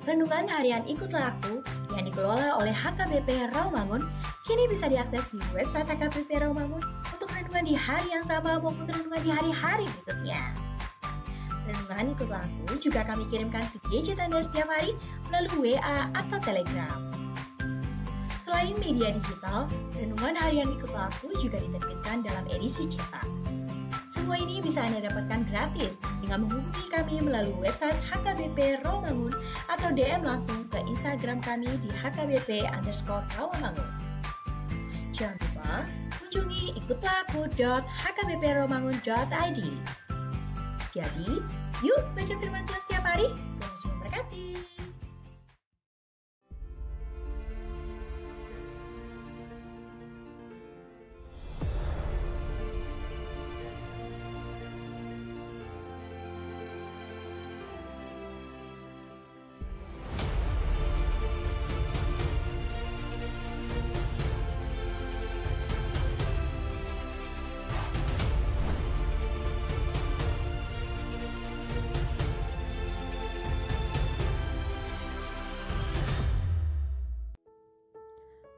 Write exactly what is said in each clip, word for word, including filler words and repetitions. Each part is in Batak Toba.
Renungan harian Ikutlah Aku yang dikelola oleh H K B P Rawamangun kini bisa diakses di website H K B P Rawamangun untuk renungan di hari yang sama maupun renungan di hari-hari berikutnya. Renungan Ikutlah Aku juga kami kirimkan ke gadget Anda setiap hari melalui W A atau Telegram. Selain media digital, renungan harian Ikutlah Aku juga diterbitkan dalam edisi cetak. Semua ini bisa Anda dapatkan gratis dengan menghubungi kami melalui website H K B P Rawamangun atau D M langsung ke Instagram kami di H K B P underscore Rawamangun. Jangan lupa kunjungi ikutlah aku dot H K B P rawamangun dot I D. Jadi, yuk baca firman Tuhan setiap hari. Tuhan Yesus memberkati.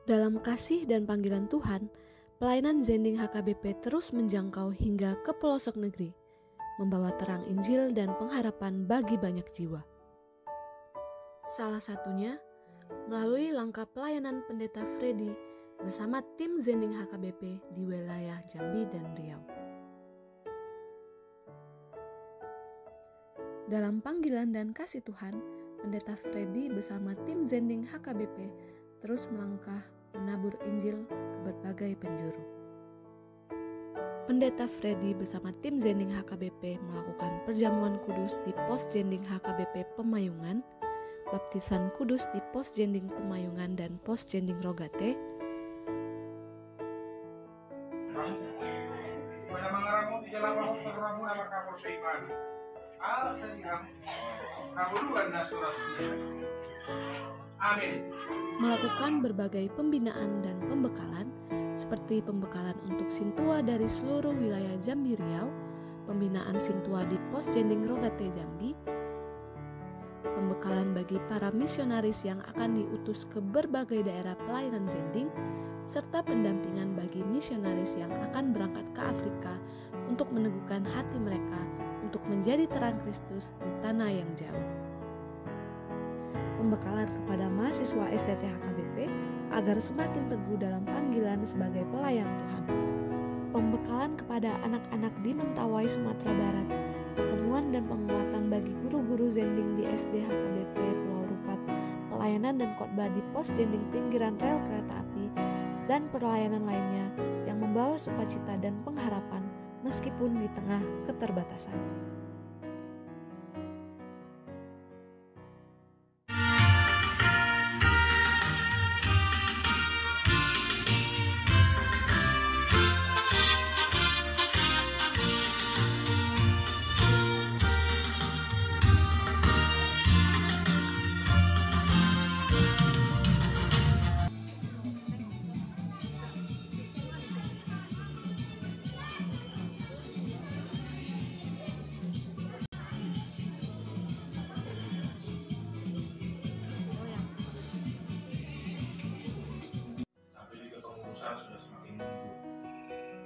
Dalam kasih dan panggilan Tuhan, pelayanan Zending H K B P terus menjangkau hingga ke pelosok negeri, membawa terang Injil dan pengharapan bagi banyak jiwa. Salah satunya melalui langkah pelayanan Pendeta Freddy bersama tim Zending H K B P di wilayah Jambi dan Riau. Dalam panggilan dan kasih Tuhan, Pendeta Freddy bersama tim Zending H K B P terus melangkah menabur Injil ke berbagai penjuru. Pendeta Freddy bersama tim Zending H K B P melakukan perjamuan kudus di Pos Zending H K B P Pemayungan, baptisan kudus di Pos Zending Pemayungan dan Pos Zending Rogate, melakukan berbagai pembinaan dan pembekalan, seperti pembekalan untuk sintua dari seluruh wilayah Jambi Riau, pembinaan sintua di Pos Zending Rogate Jambi, pembekalan bagi para misionaris yang akan diutus ke berbagai daerah pelayanan Zending, serta pendampingan bagi misionaris yang akan berangkat ke Afrika untuk meneguhkan hati mereka untuk menjadi terang Kristus di tanah yang jauh. Pembekalan kepada mahasiswa S T T H K B P agar semakin teguh dalam panggilan sebagai pelayan Tuhan. Pembekalan kepada anak-anak di Mentawai, Sumatera Barat, pertemuan dan penguatan bagi guru-guru Zending di S D H K B P Pulau Rupat, pelayanan dan khotbah di Pos Zending pinggiran rel kereta api, dan pelayanan lainnya yang membawa sukacita dan pengharapan meskipun di tengah keterbatasan.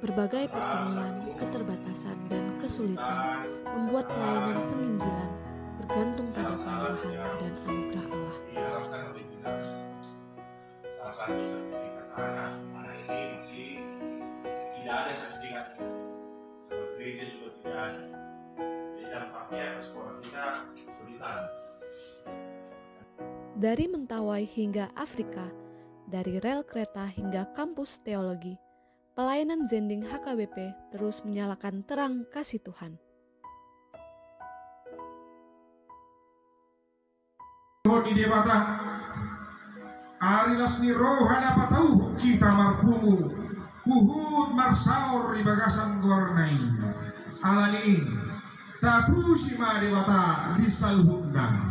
Berbagai pergumulan, keterbatasan, dan kesulitan membuat pelayanan penginjilan bergantung pada kemurahan dan anugerah Allah. Salah satu sertifikat anak, anak ini masih tidak ada sertifikat. Sama gereja juga tidak ada. Jadi dampaknya ke sekolah kita kesulitan. Dari Mentawai hingga Afrika, dari rel kereta hingga kampus teologi, pelayanan Zending H K B P terus menyalakan terang kasih Tuhan. Roha ni Debata, ari las ni roha na patauhon hita marpungu, huhut marsaor di bagasan goarna i. Alani i, tapuji ma Debata di saluhutna.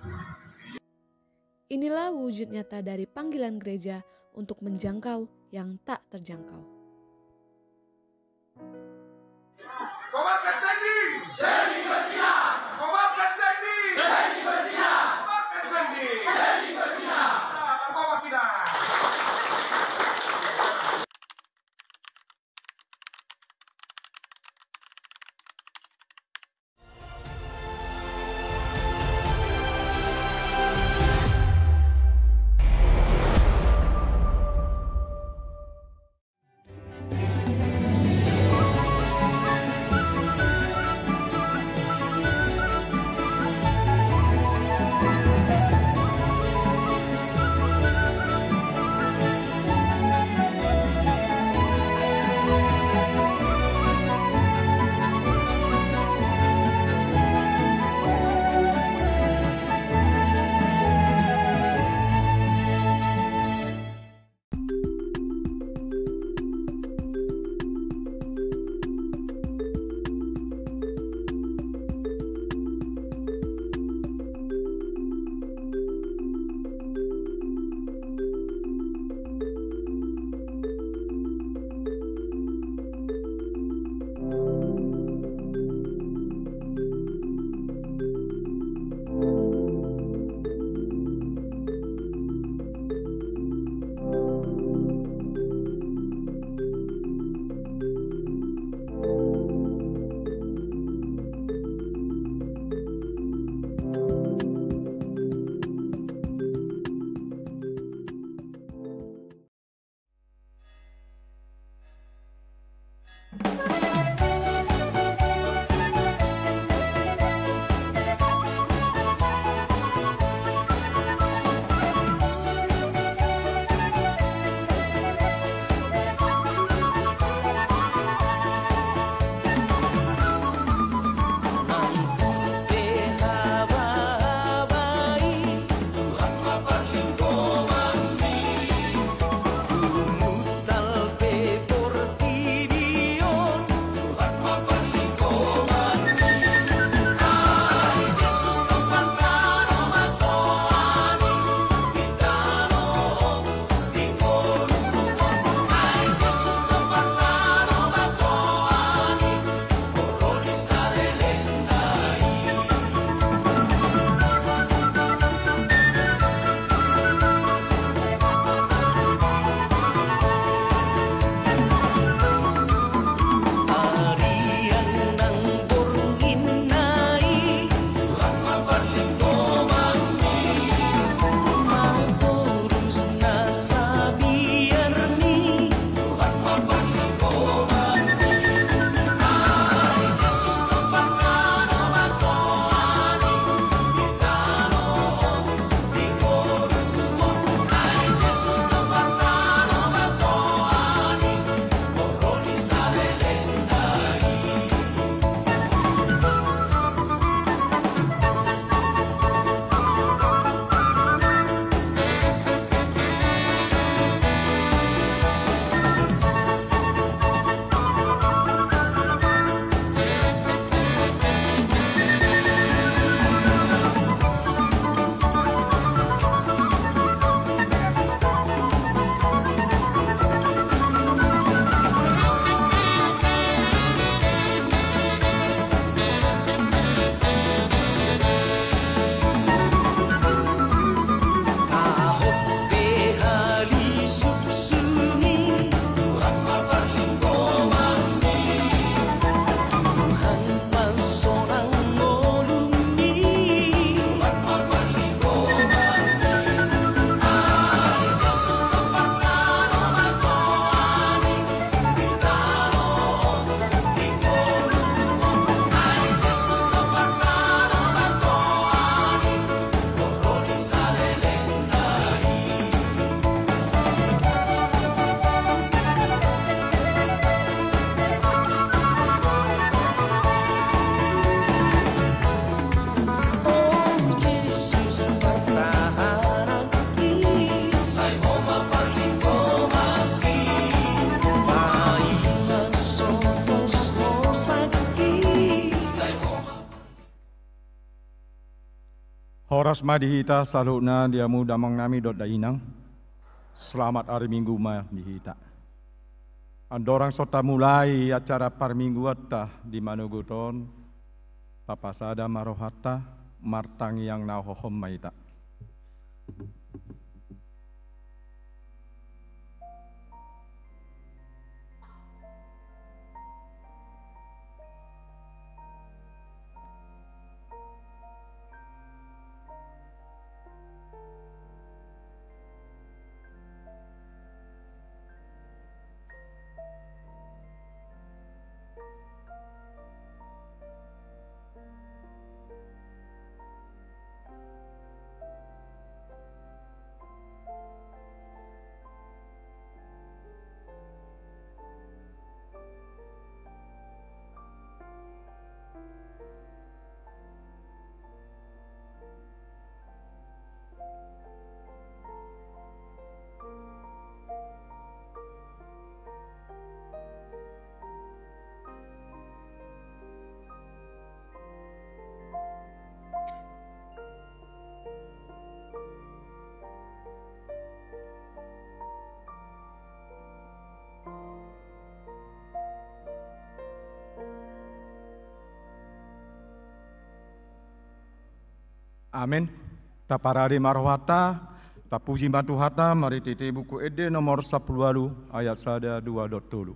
Inilah wujud nyata dari panggilan gereja untuk menjangkau yang tak terjangkau. Kobarkan Zending! Zending bersinar! Kobarkan Zending! Zending bersinar! Kobarkan Zending! Horas ma di hita saluhutna, di hamu damang nami dohot dainang. Selamat ari Minggu ma di hita. Andorang so tamulai acara parmingguanta di manogot on, tapasada ma rohanta, martangiang na hohom ma hita. Amen. Taparade ma rohanta, tapuji ma Tuhanta, marhitehite Buku Ende nomor sampulu ualu, ayat sada, dua dohot tolu.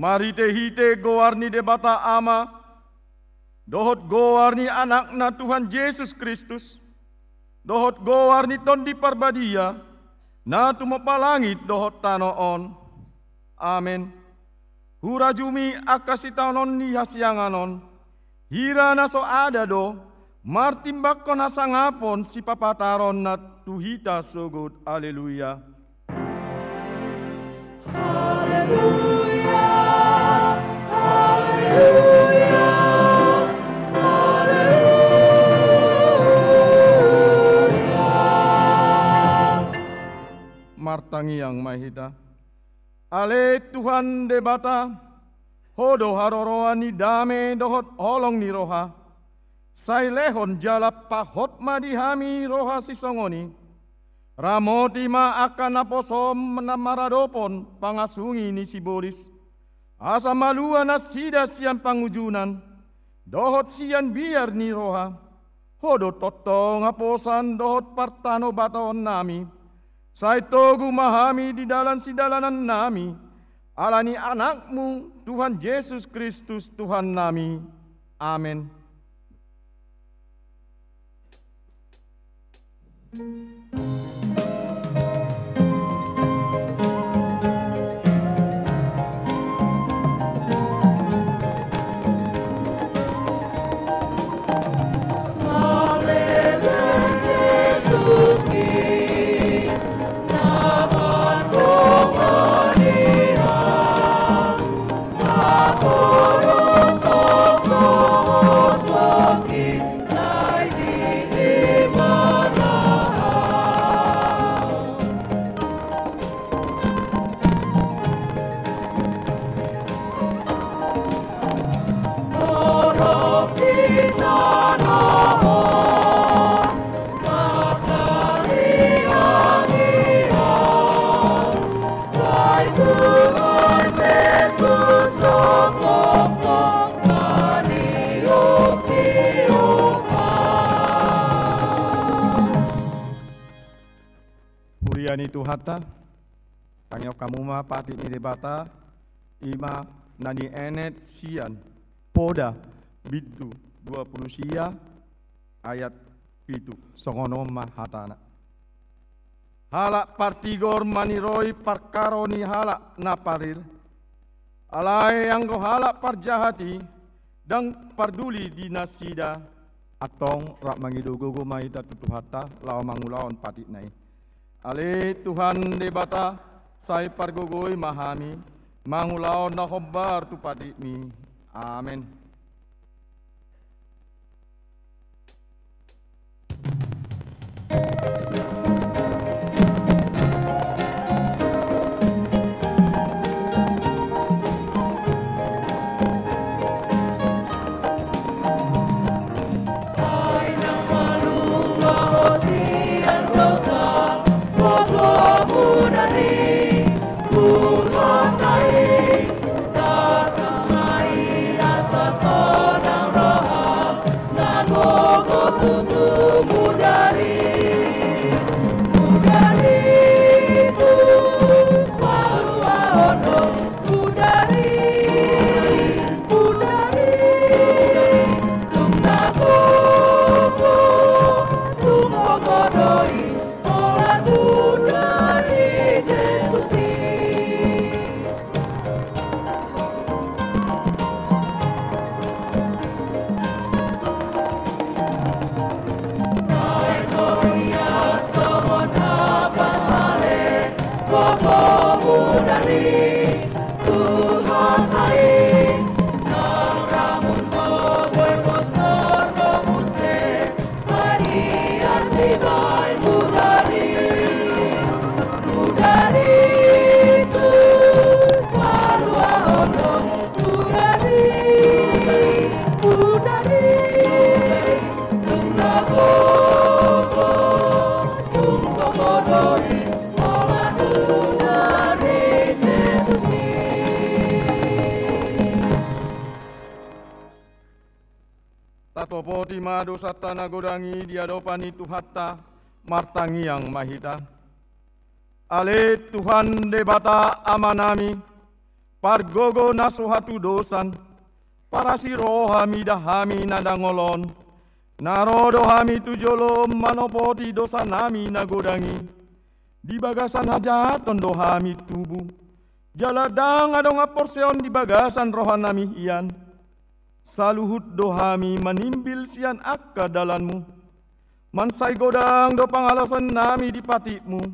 Marhitehite goar ni Debata Ama, dohot goar ni Anakna Tuhan Jesus Kristus, dohot goar ni Tondi Parbadia, na tumompa langit dohot tano on. Amen. Hurajumi angka sitaonon ni hasiangan on, hira na so ada do, martimbangkon hasangapon sipapataronna tu hita sogot. Aleluya. Aleluya, aleluya, aleluya. Martangiang ma hita. Ale Tuhan Debata, Ho do haroroan ni dame dohot holong ni roha. Sai lehon jala pahot ma di hami roha sisongon i. Ramoti ma angka naposom na maradophon pangasungi ni sibolis, asa malua nasida sian pangunjunan dohot sian biar ni roha. Ho do tongtong haposan dohot partanobatoonnami. Sai togu ma hami di dalan sidalanannami, ala ni Anakmu, Tuhan Jesus Kristus, Tuhannami. Amen. Huria ni Tuhanta, tangihon hamu ma patik ni Debata, i ma na nienet sian Poda bindu dua pulu sia ayat pitu, songon on ma hatana. Halak partigor maniroi parkaro ni halak na parir. Alai anggo halak parjahat i, ndang parduli di nasida. Antong rap mangido gogo ma hita tu Tuhanta laho mangulahon patikna i. Ale Tuhan Debata, sai pargogoi ma hami mangulahon na hombar tu patikmi. Amen. Tatopoti ma dosanta na godang i di adopan ni Tuhanta, martangiang ma hita. Ale Tuhan Debata Amanami, pargogo na so hatudosan, parasi roha mida hami na dangol on, na ro do hami tu jolom manopoti dosanami na godang i, di bagasan hajahaton do hami tubu, jala ndang adong haporseaon di bagasan rohanami hian. Saluhut do hami manimbil sian angka dalanmu. Mansai godang do pangalaosannami di patikmu.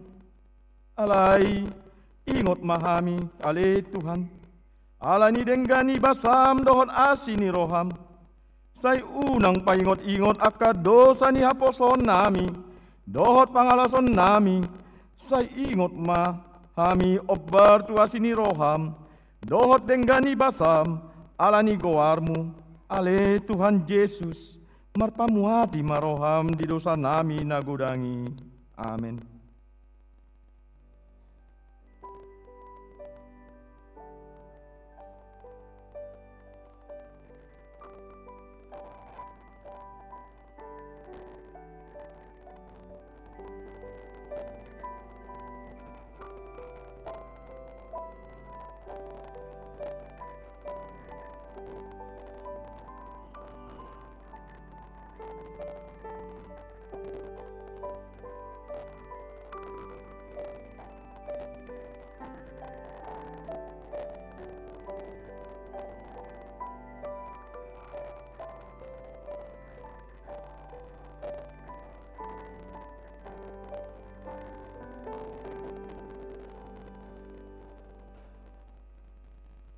Alai ingot ma hami, ale Tuhan, ala ni denggan ni basam dohot asi ni roham. Sai unang paingot-ingot angka dosa ni haposoonnami dohot pangalaosonnami. Sai ingot ma hami ombar tu asi ni roham dohot denggan ni basam, ala ni goarmu, ale Tuhan Jesus, Marpamuati ma roham di dosanami na godang i. Amen.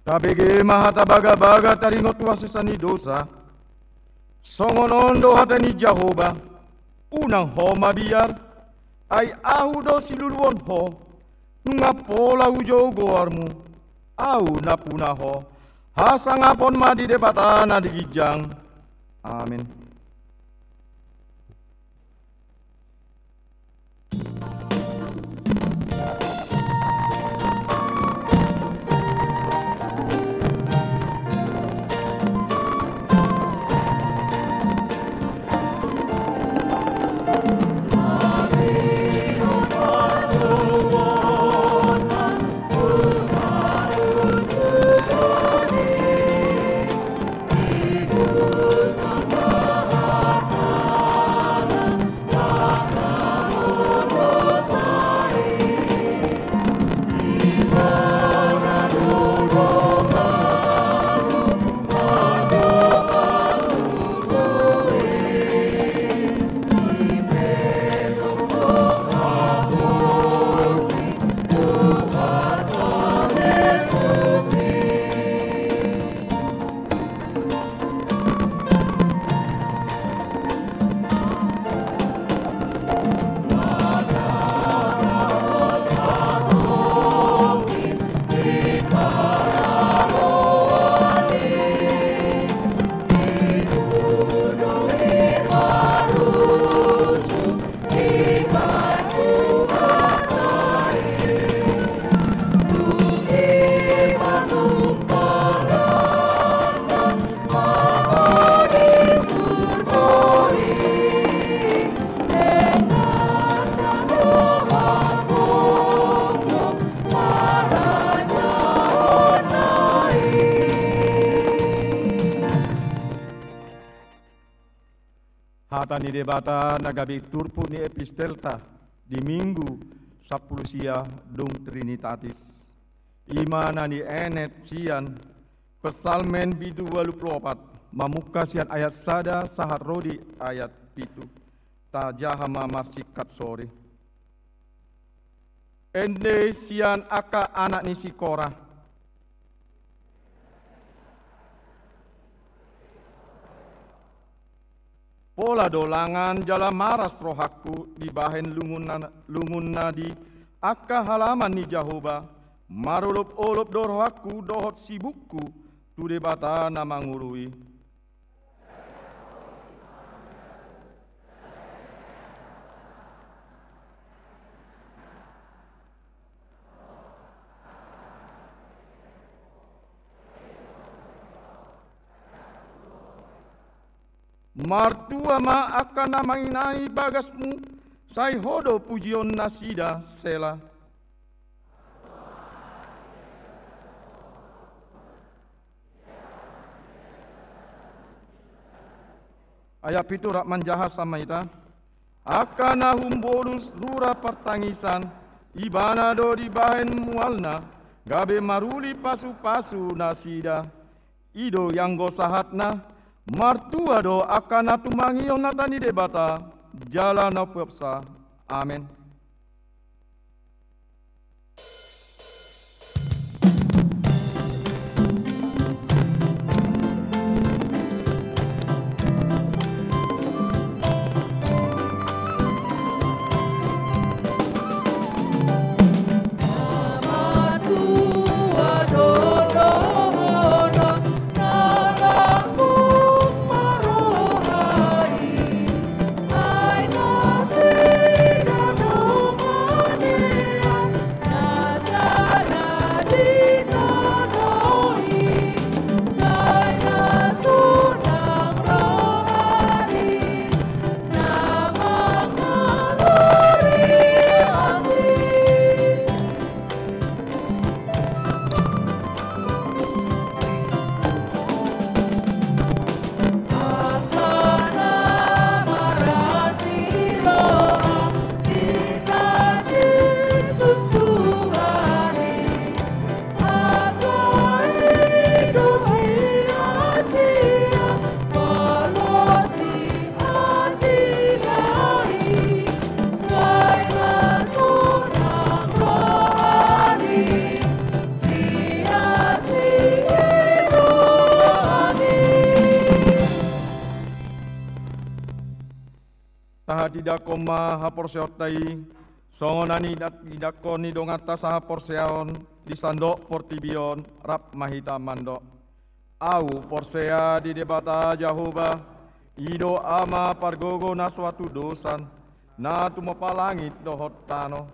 Tabege ma hata bagabaga taringot tu hasesaan ni dosa. Songon on do hata ni Jahowa: Unang ho mabiar, ai Ahu do siluluon ho. Nunga pola hujou goarmu, Ahu nampuna ho. Hasangapon ma di Debata na di ginjang. Amen. Hata ni Debata na gabe turpuk ni epistelta di Minggu sampulu sia dung Trinitatis, i ma na nienet sian Psalmen bindu ualu pulu opat, mamungka sian ayat sada sahat ro di ayat pitu. Tajaha ma marsingkat sori. Ende sian angka anak ni si Kora. Pola do langan jala maras rohangku dibahen lungunna, lungunna di angka halaman ni Jahowa, marolopolop do rohangku dohot sibukku tu Debata na mangolu i. Martua ma angka na manginai bagasmu, sai Ho do pujionnasida. Sela. Ayat pitu rap manjaha sama hita. Angka na humbolus rura partangisan, Ibana do dibahen mualna, gabe maruli pasupasu nasida. I do ianggo sahatna, martua do angka na tumangihon hata ni Debata jala na umpeopsa. Amen. Tahatindangkon ma haporseaonta i, songon na nitindangkon ni donganta sahaporseaon di sandok portibi on, rap ma hita mandok. Ahu porsea di Debata Jahowa, i do Ama pargogo na so hatudosan, na tumompa langit dohot tano.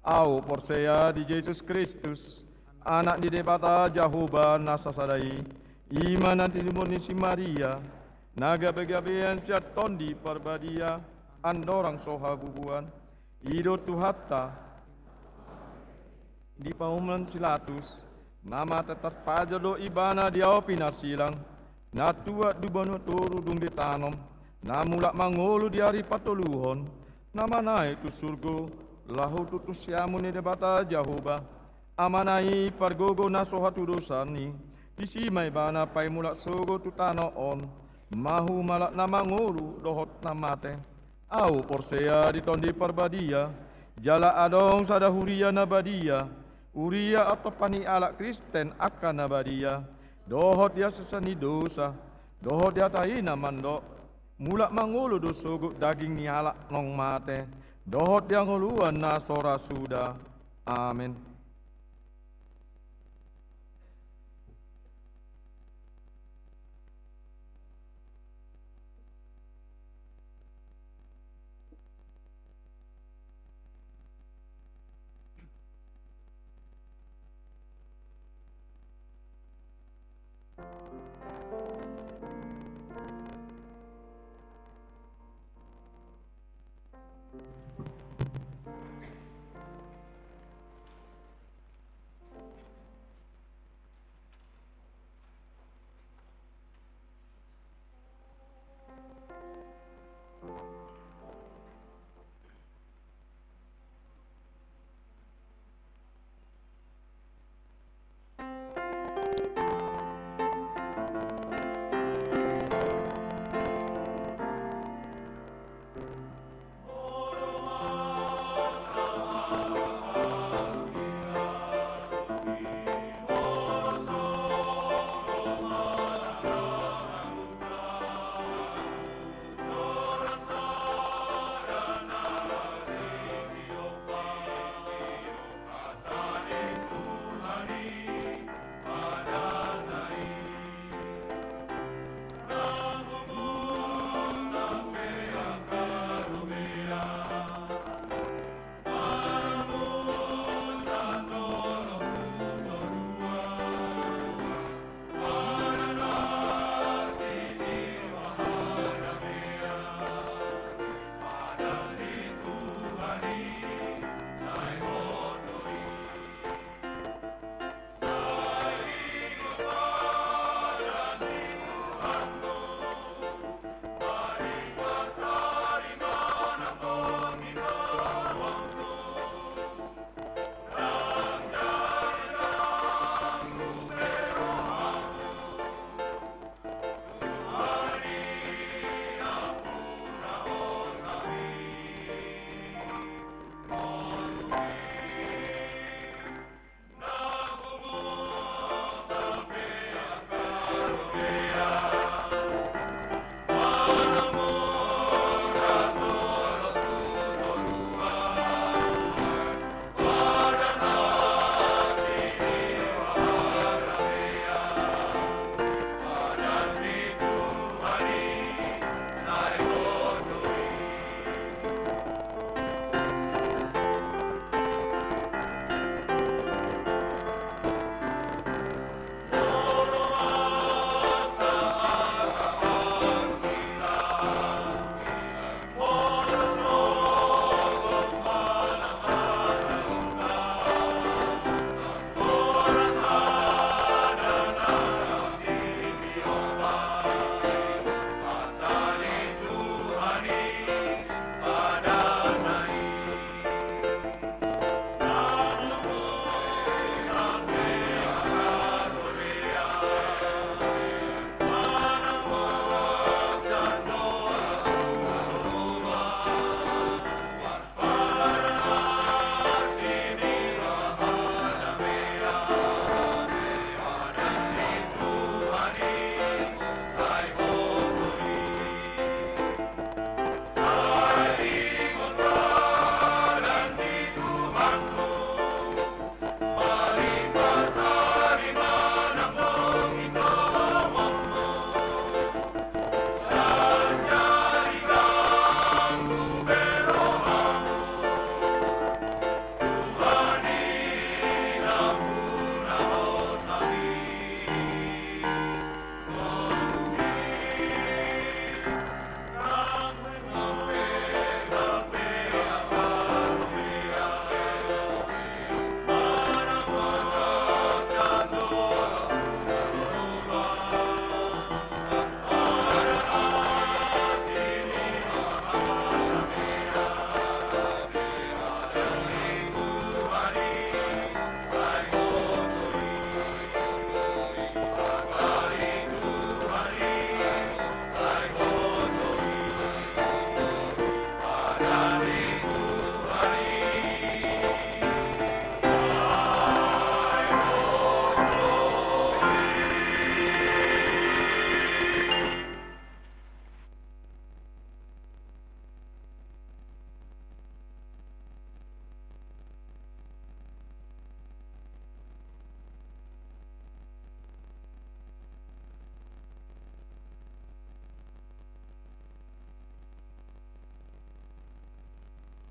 Ahu porsea di Jesus Kristus, Anak ni Debata Jahowa na sasada i, i ma na tinumon ni si Maria, na gabegabean sian Tondi Parbadia, andorang so habubuan. I do Tuhanta, dipaumhon si Latus, na mate tarpajal do ibana di ahu pinarsilang, na tuat di banua toru dung ditanom, na mulak mangolu di ari patoluhon, na manaek tu surgo, laho tutu siamun ni Debata Jahowa, Amana i pargogo na so hatudosan i, disi ma ibana paimulak sogot tu tano on, mahu mangalap na mangolu dohot na mate. Ahu porsea di Tondi Parbadia, jala adong sada huria na badia, huria antong panialap Kristen angka na badia, dohot di hasesaan ni dosa, dohot di hata i na mandok, mulak mangolu do sogot daging ni halak naung mate, dohot di hangoluan na so ra suda. Amen.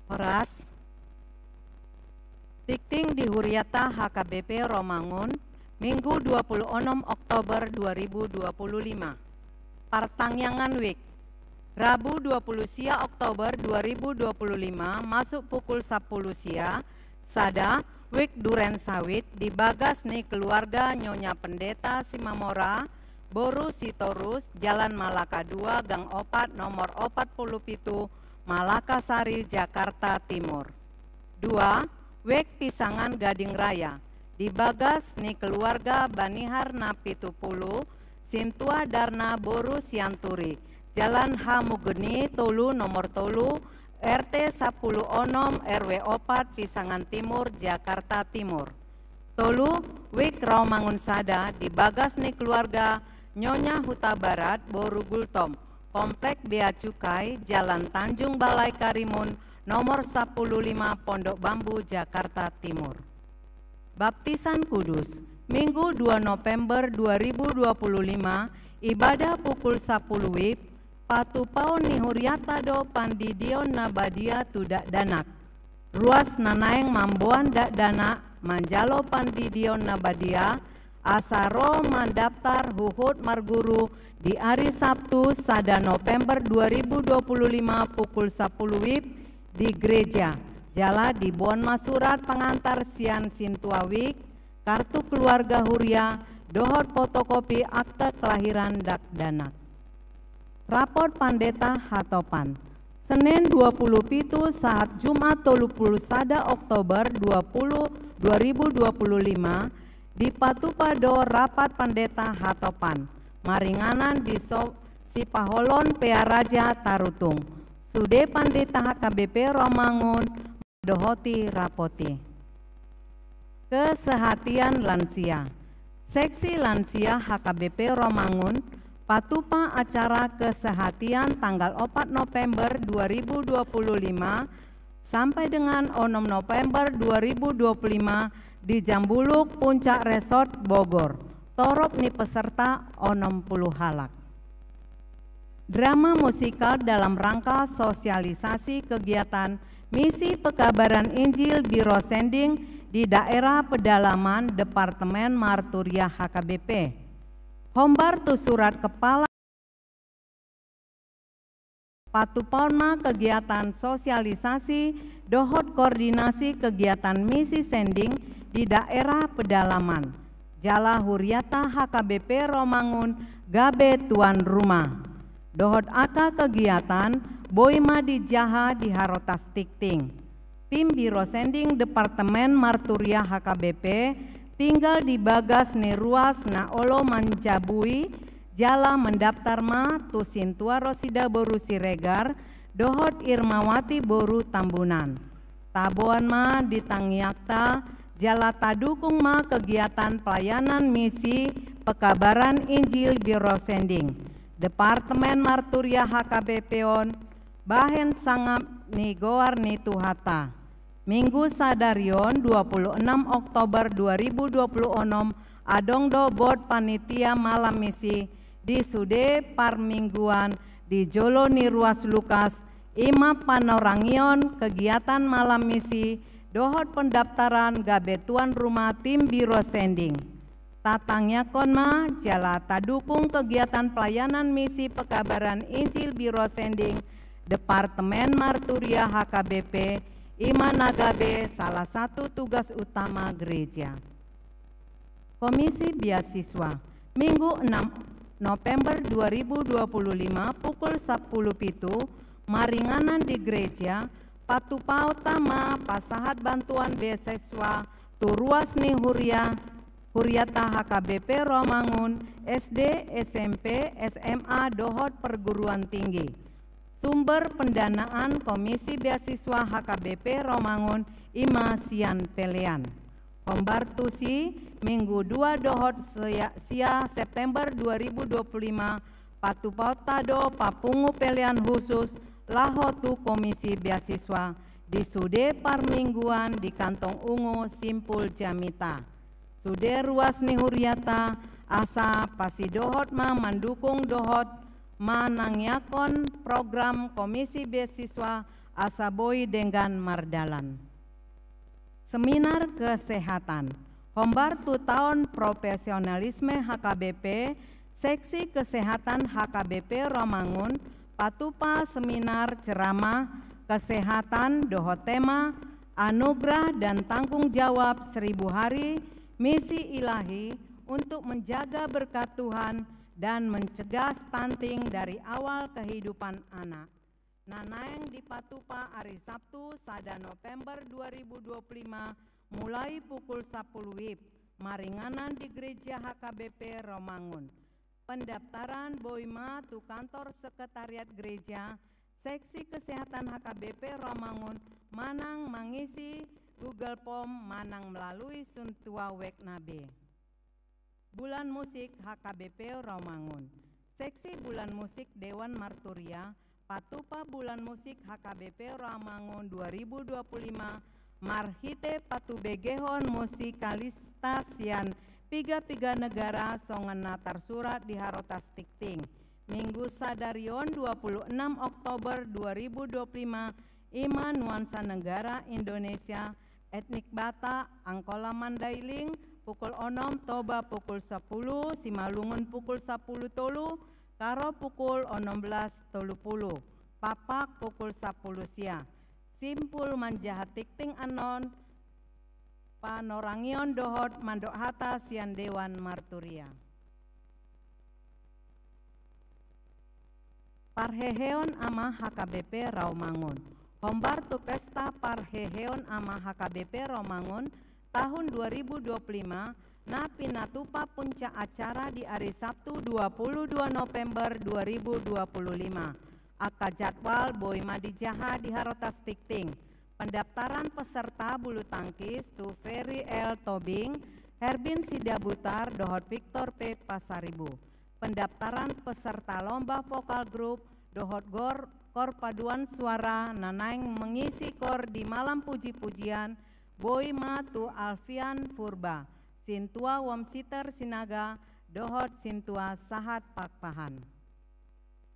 Horas. Tingting di huriata H K B P Romangun, Minggu dua puluh onom Oktober dua ribu dua puluh lima. Partangiangan wijk. Rabu dua puluh sia Oktober dua ribu dua puluh lima, masuk pukul sampulu sia, sada, wijk Duren Sawit, di bagas ni keluarga Nyonya Pendeta Simamora, boru Sitorus, Jalan Malaka dua, gang opat, nomor opat pulu pitu, Malaka Sari, Jakarta Timur. Dua, wijk Pisangan Gading Raya, di bagas ni keluarga Banihar na pitu pulu, Sintua Darna boru Sianturi, Jalan Hamugeni tolu, nomor tolu, R T sampulu onom, R W opat, Pisangan Timur, Jakarta Timur. Tolu, wijk Rawamangun sada, di bagas ni keluarga Nyonya Hutabarat boru Gultom, Komplek Bea Cukai, Jalan Tanjung Balai Karimun, nomor sampulu lima, Pondok Bambu, Jakarta Timur. Baptisan Kudus. Minggu dua November dua ribu dua puluh lima, ibadah pukul sampulu wib, patupaon ni huriata do pandidion na badia tu dakdanak. Ruas na naeng mamboan dakdanak manjalo pandidion na badia, asa ro mandaptar huhut marguru di ari Sabtu sada November dua ribu dua puluh lima pukul sampulu wib di gereja, jala diboan ma surat pengantar sian sintua wijk, kartu keluarga huria, dohot fotokopi akta kelahiran dakdanak. Rapot Pandeta Hatopan. Senin dua puluh pitu sahat Jumat tolu puluh sada Oktober dua puluh, dua ribu dua puluh lima, dipatupa do rapat Pandeta Hatopan maringanan di so-, Sipaholon Pearaja Tarutung. Sude Pandeta H K B P Romangun dohoti rapot i. Kesehatan lansia. Seksi lansia H K B P Romangun patupa acara kesehatan tanggal opat November dua ribu dua puluh lima sampai dengan onom November dua ribu dua puluh lima di Jambuluk Puncak Resort Bogor. Torop ni peserta onom pulu halak. Drama musikal dalam rangka sosialisasi kegiatan Misi Pekabaran Injil Biro Sending di daerah pedalaman Departemen Marturia H K B P. Hombar tu surat kepala. Patupaon ma kegiatan sosialisasi dohot koordinasi kegiatan misi sending di daerah pedalaman. Jala huriata H K B P Romangun gabe tuan rumah. Dohot angka kegiatan boi ma dijaha di harotas tingting. Tim Biro Sending Departemen Marturia H K B P tinggal di bagas ni ruas na olo manjabui jala mandaptar ma tu Sintua Rosida boru Siregar dohot Irmawati boru Tambunan. Taboan ma di tangiangta jala tadukung ma kegiatan pelayanan misi pekabaran Injil Biro Sending Departemen Marturia H K B P on bahen sangap ni goar ni Tuhanta. Minggu sadari on, dua puluh enam Oktober dua ribu dua puluh onom, adong do bot panitia malam misi di sude parmingguan di jolo ni ruas Lukas, i ma panorangion kegiatan malam misi dohot pendaftaran gabe tuan rumah tim Biro Sending. Tatangiangkon ma jala tadukung kegiatan pelayanan misi pekabaran Injil Biro Sending Departemen Marturia H K B P, i ma na gabe salah satu tugas utama gereja. Komisi Beasiswa. Minggu enam November dua ribu dua puluh lima pukul sapuluh pitu, maringanan di gereja, patupaonta ma pasahat bantuan beasiswa tu ruas ni huria, huriata H K B P Rawamangun, S D, S M P, S M A, dohot perguruan tinggi. Sumber pendanaan Komisi Beasiswa H K B P Rawamangun i ma sian pelean. Hombar tusi, Minggu dua dohot sia, sia September dua ribu dua puluh lima, patupaonta do papungu pelean khusus laho tu Komisi Beasiswa di sude parmingguan di Kantong Ungu Simpul Jamita. Sude ruas ni huriata asa pasidohot ma mandukung dohot manangiangkon program Komisi Beasiswa asa boi denggan mardalan. Seminar kesehatan. Hombar tu taon profesionalisme H K B P, Seksi Kesehatan H K B P Rawamangun patupa seminar ceramah kesehatan dohot tema Anugerah dan Tanggung Jawab Seribu Hari Misi Ilahi untuk menjaga berkat Tuhan dan mencegah stunting dari awal kehidupan anak, na naeng dipatupa ari Sabtu, sada November dua ribu dua puluh lima, mulai pukul sapuluh wib, maringanan di Gereja H K B P Rawamangun. Pendaftaran boi ma tu kantor sekretariat gereja, Seksi Kesehatan H K B P Rawamangun, manang mangisi Google Form manang melalui sintua web na be. Bulan Musik H K B P Rawamangun. Seksi Bulan Musik Dewan Marturia patupa Bulan Musik H K B P Rawamangun dua ribu dua puluh lima marhite patubegehon musikalista sian piga-piga negara songon na tarsurat di Harotas Tingting. Minggu sadari on, dua puluh enam Oktober dua ribu dua puluh lima, i ma Nuansa Negara Indonesia, Etnik Batak, Angkola Mandailing, pukul onom, Toba pukul sapuluh, Simalungun pukul sapuluh tolu, Karo pukul onom belas tolu puluh, Pakpak pukul sapuluh sia. Simpul manjaha tingting annon panorangion dohot mandok hata sian Dewan Marturia. Parheheon Ama H K B P Rawamangun. Hombar tu pesta parheheon Ama H K B P Rawamangun tahun dua ribu dua puluh lima na pinatupa puncak acara di ari Sabtu dua puluh dua November dua ribu dua puluh lima. Angka jadwal boi ma dijaha di Harotas Tingting. Pendaftaran peserta bulu tangkis tu Ferry L Tobing, Herbin Sidabutar dohot Victor P Pasaribu. Pendaftaran peserta lomba vokal grup dohot gor, kor paduan suara na naeng mengisi kor di malam puji-pujian boi ma tu Alfian Purba, sintua Wamsiter Sinaga dohot sintua Sahat Pakpahan.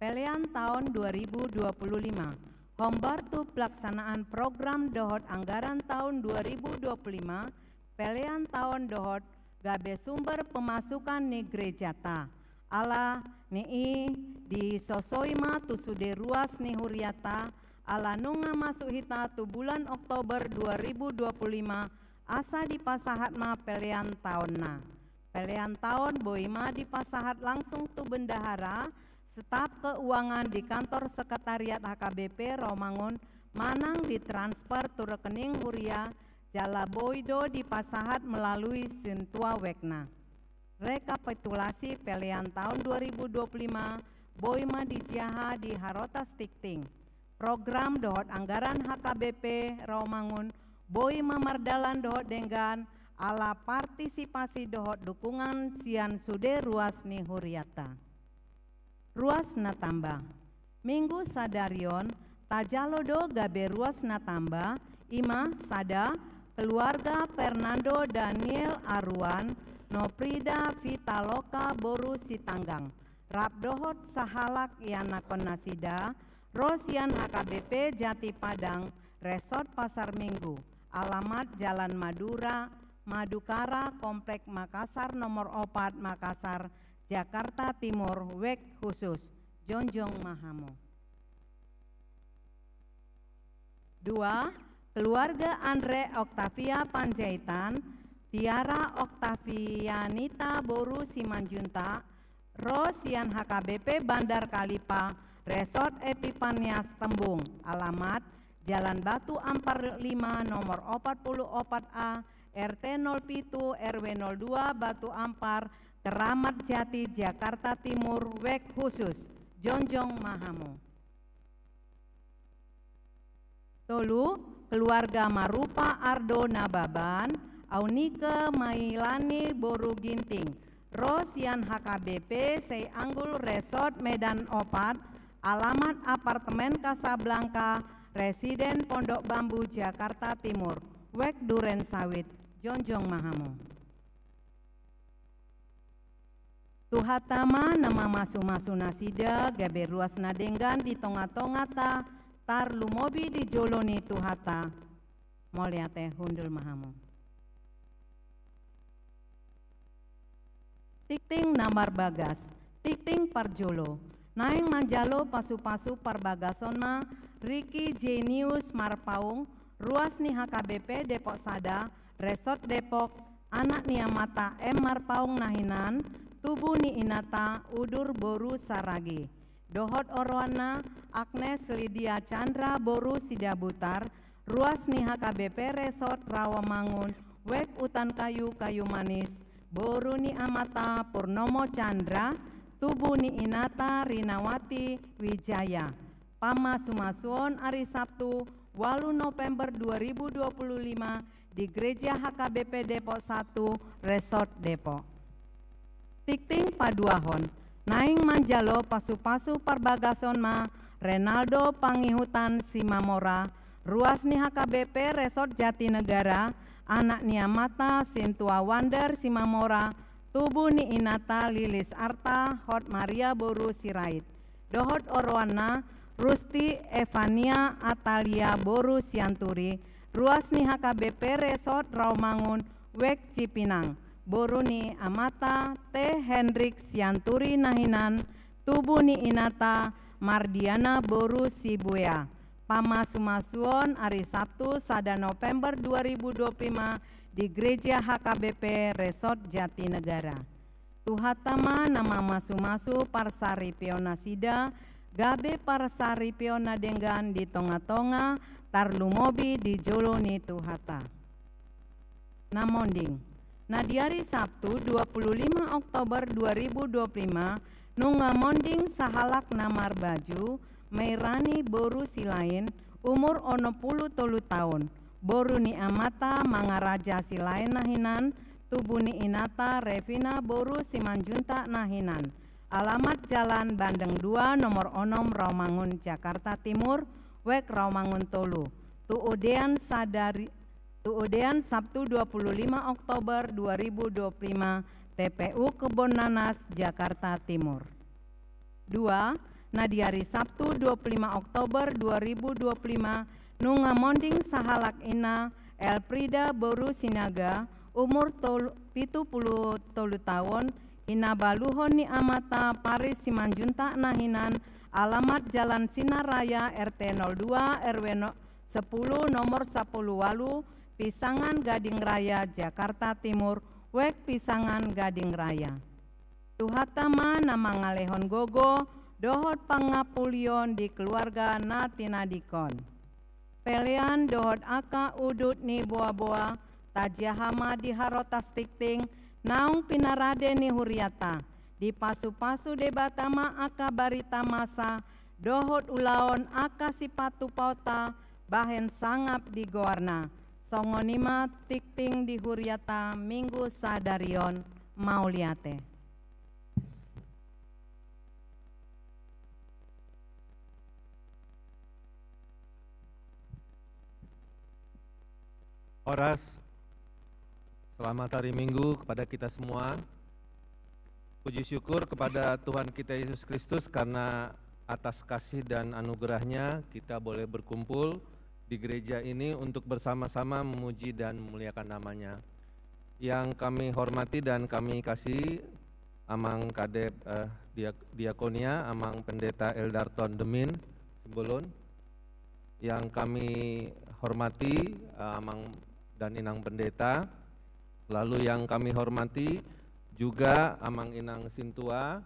Pelean taon dua ribu dua puluh lima. Hombar tu pelaksanaan program dohot anggaran taon dua ribu dua puluh lima, pelean taon dohot gabe sumber pemasukan ni gerejata. Ala ni i disosoi ma tu sude ruas ni huriata, ala nunga masuk hita tu bulan Oktober dua ribu dua puluh lima, asa dipasahat ma pelean taonna. Pelean taon boi ma dipasahat langsung tu bendahara, staf keuangan di kantor sekretariat H K B P Rawamangun, manang ditransfer tu rekening huria, jala boi do dipasahat melalui sintua webna. Rekapitulasi pelean taon dua ribu dua puluh lima boi ma dijaha di Harotas Tingting. Program dohot anggaran H K B P Rawamangun boi ma mardalan dohot denggan ala partisipasi dohot dukungan sian sude ruas ni huriata. Ruas na tamba. Minggu sadari on, tajalo do gabe ruas na tamba, i ma sada, keluarga Fernando Daniel Aruan, Noprida Vitaloka boru Sitanggang, rap dohot sahalak ianakhon nasida, ro sian H K B P Jati Padang, Resort Pasar Minggu, alamat Jalan Madura, Madukara, Komplek Makassar nomor opat, Makassar, Jakarta Timur, web khusus. Jongjong ma hamu. Dua, keluarga Andre Octavia Panjaitan, Tiara Octavianita boru Simanjuntak, ro sian H K B P Bandar Kalipah, Resort Epipanias Tembung, alamat Jalan Batu Ampar lima nomor opat puluh opat A, R T nol pitu, R W nol dua, Batu Ampar, Keramat Jati, Jakarta Timur, web khusus. Jongjong ma hamu. Tolu, keluarga Marupa Ardo Nababan, Aunike Mailani boru Ginting, ro sian H K B P Seianggul Resort Medan opat, alamat apartemen Casablanca, Residen Pondok Bambu, Jakarta Timur, web Duren Sawit. Jongjong ma hamu. Tuhanta ma na mamasumasu nasida gabe ruas na denggan di tongatonganta, tarlumobi di jolo ni Tuhanta. Mauliate, hundul ma hamu. Tingting na marbagas, tingting parjolo. Naeng manjalo pasupasu parbagason ma Ricky Jenius Marpaung, ruas ni H K B P Depok Sada, Resort Depok, anak ni amanta M Marpaung na hinan, tubu ni inanta Udur boru Saragi. Dohot oroanna Agnes Lydia Chandra boru Sidabutar, ruas ni H K B P Resort Rawamangun, web Utan Kayu, Kayu Manis, boru ni amanta Purnomo Chandra, tubu ni inanta Rinawati Wijaya. Pamasumasuon ari Sabtu, ualu November dua ribu dua puluh lima, di Gereja H K B P Depok Satu, Resort Depok. Tingting paduahon, naeng manjalo pasupasu parbagason ma Renaldo Pangihutan Simamora, ruas ni H K B P Resort Jatinegara, anak ni amanta Sintua Wander Simamora, tubu ni inanta Lilis Arta Hot Maria boru Sirait. Dohot oroanna Rusti Evania Atalia boru Sianturi, ruas ni H K B P Resort Rawamangun, web Cipinang, boru ni amanta T Hendrik Sianturi na hinan, tubu ni inanta Mardiana boru Sibuea. Pamasumasuon ari Sabtu, sada November dua ribu dua puluh lima, di Gereja H K B P Resort Jatinegara. Tuhanta ma na mamasumasu parsaripeon nasida, gabe parsaripeon na denggan di tongatonga, tarlumobi di jolo ni Tuhanta. Na monding. Na di ari Sabtu, dua puluh lima Oktober dua ribu dua puluh lima, nunga monding sahalak na marbaju Mairani boru Silain, umur onom pulu tolu taon, boru ni amanta Mangaraja Silain na hinan, tubu ni inanta Revina boru Simanjuntak na hinan. Alamat Jalan Bandeng dua, nomor onom, Rawamangun, Jakarta Timur, web Rawamangun Tolu. Tuudean sadari, tuudean Sabtu dua puluh lima Oktober dua ribu dua puluh lima, T P U Kebon Nanas, Jakarta Timur. Dua, na di ari Sabtu dua puluh lima Oktober dua ribu dua puluh lima, nunga monding sahalak ina Elfrida boru Sinaga, umur tol-, pitu pulu tolu taon, ina baluhon ni amanta Paris Simanjuntak na hinan, alamat Jalan Sinar Raya, R T nol dua, R W no-, sepuluh, nomor sapuluh ualu, Pisangan, Gading Raya, Jakarta Timur, web Pisangan, Gading Raya. Tuhanta ma na mangalehon gogo dohot pangampulion di keluarga na tinadingkon. Pelean dohot angka udut ni boaboa, tajaha ma di harotas tingting naung pinarade ni hurianta, dipasupasu Debata ma angka barita masa dohot ulaon angka sipatupaonta bahen sangap di goarna. Songon i ma tingting di hurianta Minggu sadari on. Mauliate. Horas. Selamat hari Minggu kepada kita semua. Puji syukur kepada Tuhan kita Yesus Kristus karena atas kasih dan anugerahnya kita boleh berkumpul di gereja ini untuk bersama-sama memuji dan memuliakan namanya. Yang kami hormati dan kami kasihi Amang Kadep, eh, Diak-, Diakonia, Amang Pendeta Eldarton Demin Simbolon. Yang kami hormati, eh, Amang dan Inang Pendeta. Lalu yang kami hormati juga Amang Inang Sintua,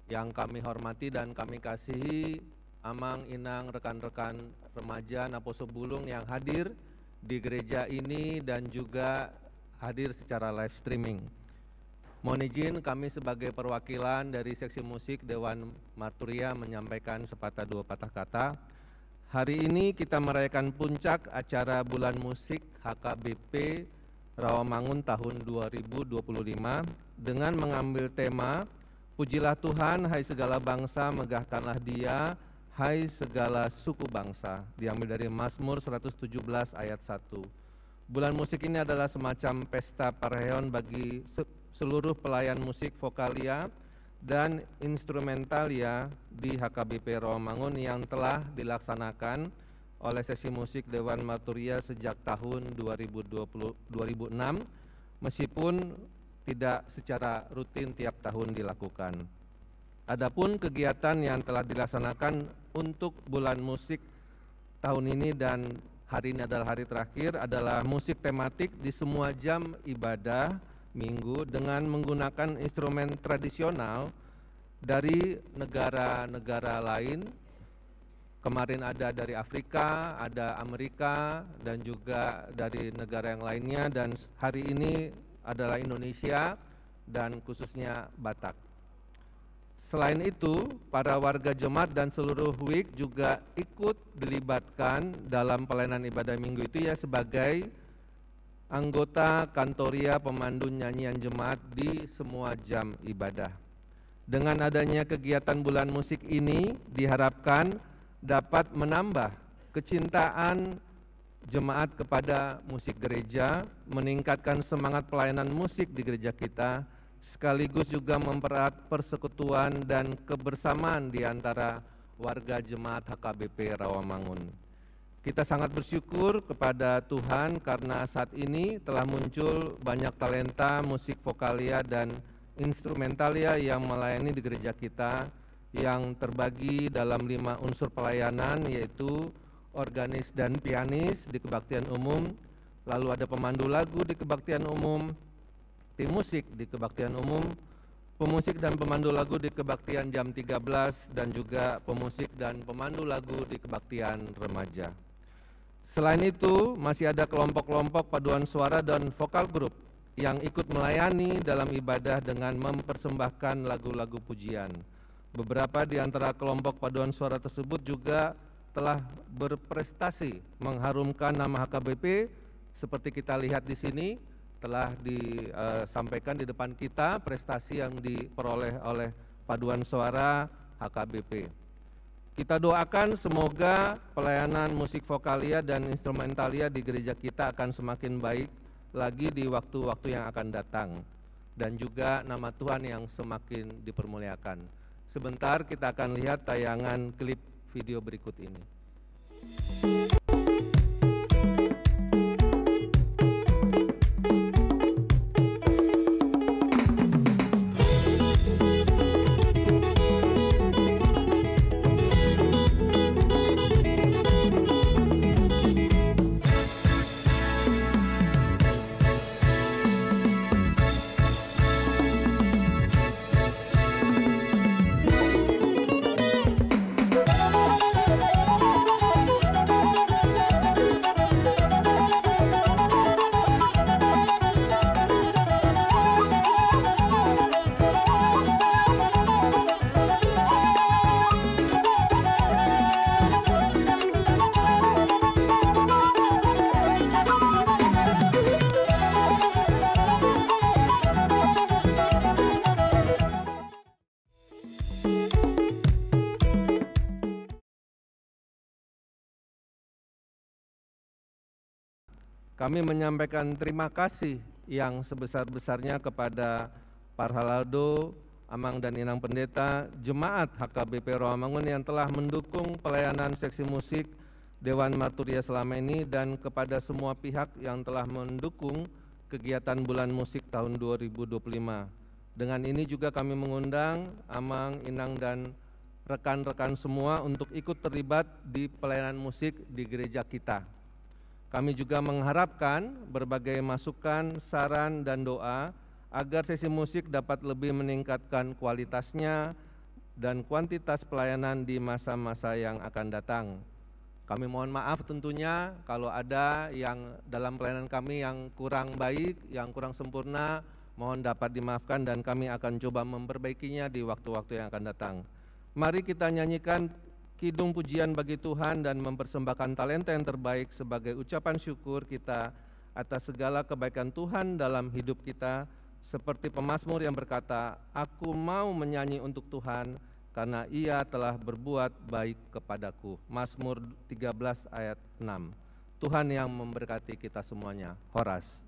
yang kami hormati dan kami kasihi Amang, Inang, rekan-rekan remaja Naposo Bulung yang hadir di gereja ini dan juga hadir secara live streaming. Mohon izin, kami sebagai perwakilan dari Seksi Musik Dewan Marturia menyampaikan sepatah dua patah kata. Hari ini kita merayakan puncak acara Bulan Musik H K B P Rawamangun tahun dua ribu dua puluh lima dengan mengambil tema "Pujilah Tuhan, hai segala bangsa, megahkanlah Dia, hai segala suku bangsa", diambil dari Mazmur seratus tujuh belas ayat satu. Bulan musik ini adalah semacam pesta parheon bagi se-, seluruh pelayan musik vokalia dan instrumentalia di H K B P Rawamangun yang telah dilaksanakan oleh Seksi Musik Dewan Marturia sejak tahun dua ribu dua puluh, dua ribu enam, meskipun tidak secara rutin tiap tahun dilakukan. Adapun kegiatan yang telah dilaksanakan untuk bulan musik tahun ini dan hari ini adalah hari terakhir, adalah musik tematik di semua jam ibadah minggu dengan menggunakan instrumen tradisional dari negara-negara lain. Kemarin ada dari Afrika, ada Amerika, dan juga dari negara yang lainnya, dan hari ini adalah Indonesia dan khususnya Batak. Selain itu, para warga jemaat dan seluruh wik juga ikut dilibatkan dalam pelayanan ibadah minggu itu, ya, sebagai anggota kantoria pemandu nyanyian jemaat di semua jam ibadah. Dengan adanya kegiatan bulan musik ini, diharapkan dapat menambah kecintaan jemaat kepada musik gereja, meningkatkan semangat pelayanan musik di gereja kita, sekaligus juga mempererat persekutuan dan kebersamaan di antara warga jemaat H K B P Rawamangun. Kita sangat bersyukur kepada Tuhan karena saat ini telah muncul banyak talenta musik vokalia dan instrumentalia yang melayani di gereja kita, yang terbagi dalam lima unsur pelayanan, yaitu organis dan pianis di kebaktian umum, lalu ada pemandu lagu di kebaktian umum, tim musik di kebaktian umum, pemusik dan pemandu lagu di kebaktian jam tiga belas, dan juga pemusik dan pemandu lagu di kebaktian remaja. Selain itu, masih ada kelompok-kelompok paduan suara dan vokal grup yang ikut melayani dalam ibadah dengan mempersembahkan lagu-lagu pujian. Beberapa di antara kelompok paduan suara tersebut juga telah berprestasi mengharumkan nama H K B P, seperti kita lihat di sini, telah disampaikan di depan kita prestasi yang diperoleh oleh paduan suara H K B P. Kita doakan semoga pelayanan musik vokalia dan instrumentalia di gereja kita akan semakin baik lagi di waktu-waktu yang akan datang, dan juga nama Tuhan yang semakin dipermuliakan. Sebentar kita akan lihat tayangan klip video berikut ini. Kami menyampaikan terima kasih yang sebesar-besarnya kepada Parhalado, Amang dan Inang Pendeta, jemaat H K B P Rawamangun yang telah mendukung pelayanan seksi musik Dewan Marturia selama ini, dan kepada semua pihak yang telah mendukung kegiatan Bulan Musik tahun dua ribu dua puluh lima. Dengan ini juga kami mengundang Amang, Inang, dan rekan-rekan semua untuk ikut terlibat di pelayanan musik di gereja kita. Kami juga mengharapkan berbagai masukan, saran, dan doa agar sesi musik dapat lebih meningkatkan kualitasnya dan kuantitas pelayanan di masa-masa yang akan datang. Kami mohon maaf tentunya kalau ada yang dalam pelayanan kami yang kurang baik, yang kurang sempurna, mohon dapat dimaafkan dan kami akan coba memperbaikinya di waktu-waktu yang akan datang. Mari kita nyanyikan kidung pujian bagi Tuhan dan mempersembahkan talenta yang terbaik sebagai ucapan syukur kita atas segala kebaikan Tuhan dalam hidup kita, seperti pemazmur yang berkata, "Aku mau menyanyi untuk Tuhan, karena Ia telah berbuat baik kepadaku." Mazmur tiga belas ayat enam. Tuhan yang memberkati kita semuanya. Horas.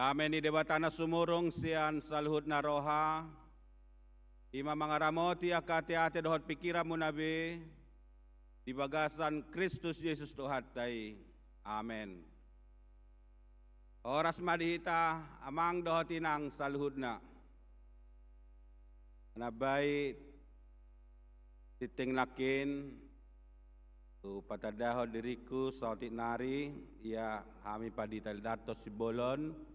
Dame ni Debata na sumurung sian saluhutna roha, i ma mangaramoti angka ateate dohot pingkiranmuna be di bagasan Kristus Jesus Tuhanta i. Amen. Horas ma di hita amang dohot inang saluhutna. Manambai tinting nangkin, hupatandahon diringku saotik nari, ia hami pandita Lidarto Simbolon,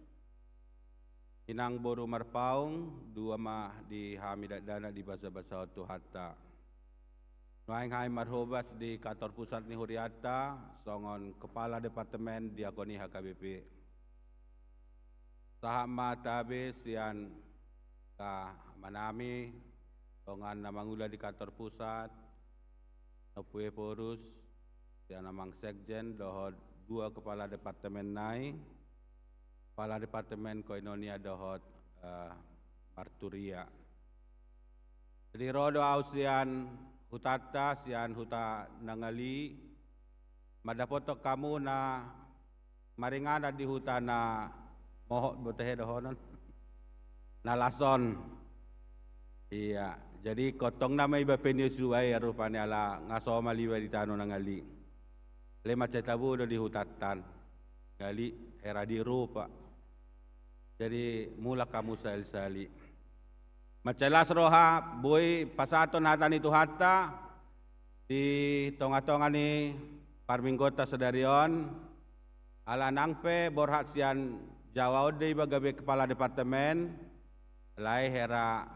inang boru Marpaung, dua ma di hami dakdanak dibasabasahon Tuhanta. Nuaeng hami marhobas di kantor pusat ni hurianta songon kepala departemen diakoni H K B P. Sahat ma tabe sian angka amanami, dongan na mangula di kantor pusat, Ompu Ephorus, sian amang sekjen dohot dua kepala departemen nai, kepala departemen koinonia dohot, eh, marturia. Jadi ro do au sian hutanta, sian huta Nangali, mandapothon hamu na maringanan di huta na mohop, botehe dohonon, na las on. Ia, jadi ingkon tong nama iba pe ni suai rupani ala nga somal iba di tano Nangali. Alai mansai tabo do di hutanta Nangali, hera di Eropa. Jadi mulak hamu sahali-sahali. Mansai las roha boi pasahathon hata ni Tuhanta di tonga-tonga ni parmingguonta sadari on. Ala nang pe borhat sian Jawa on do iba gabe kepala departemen, alai hera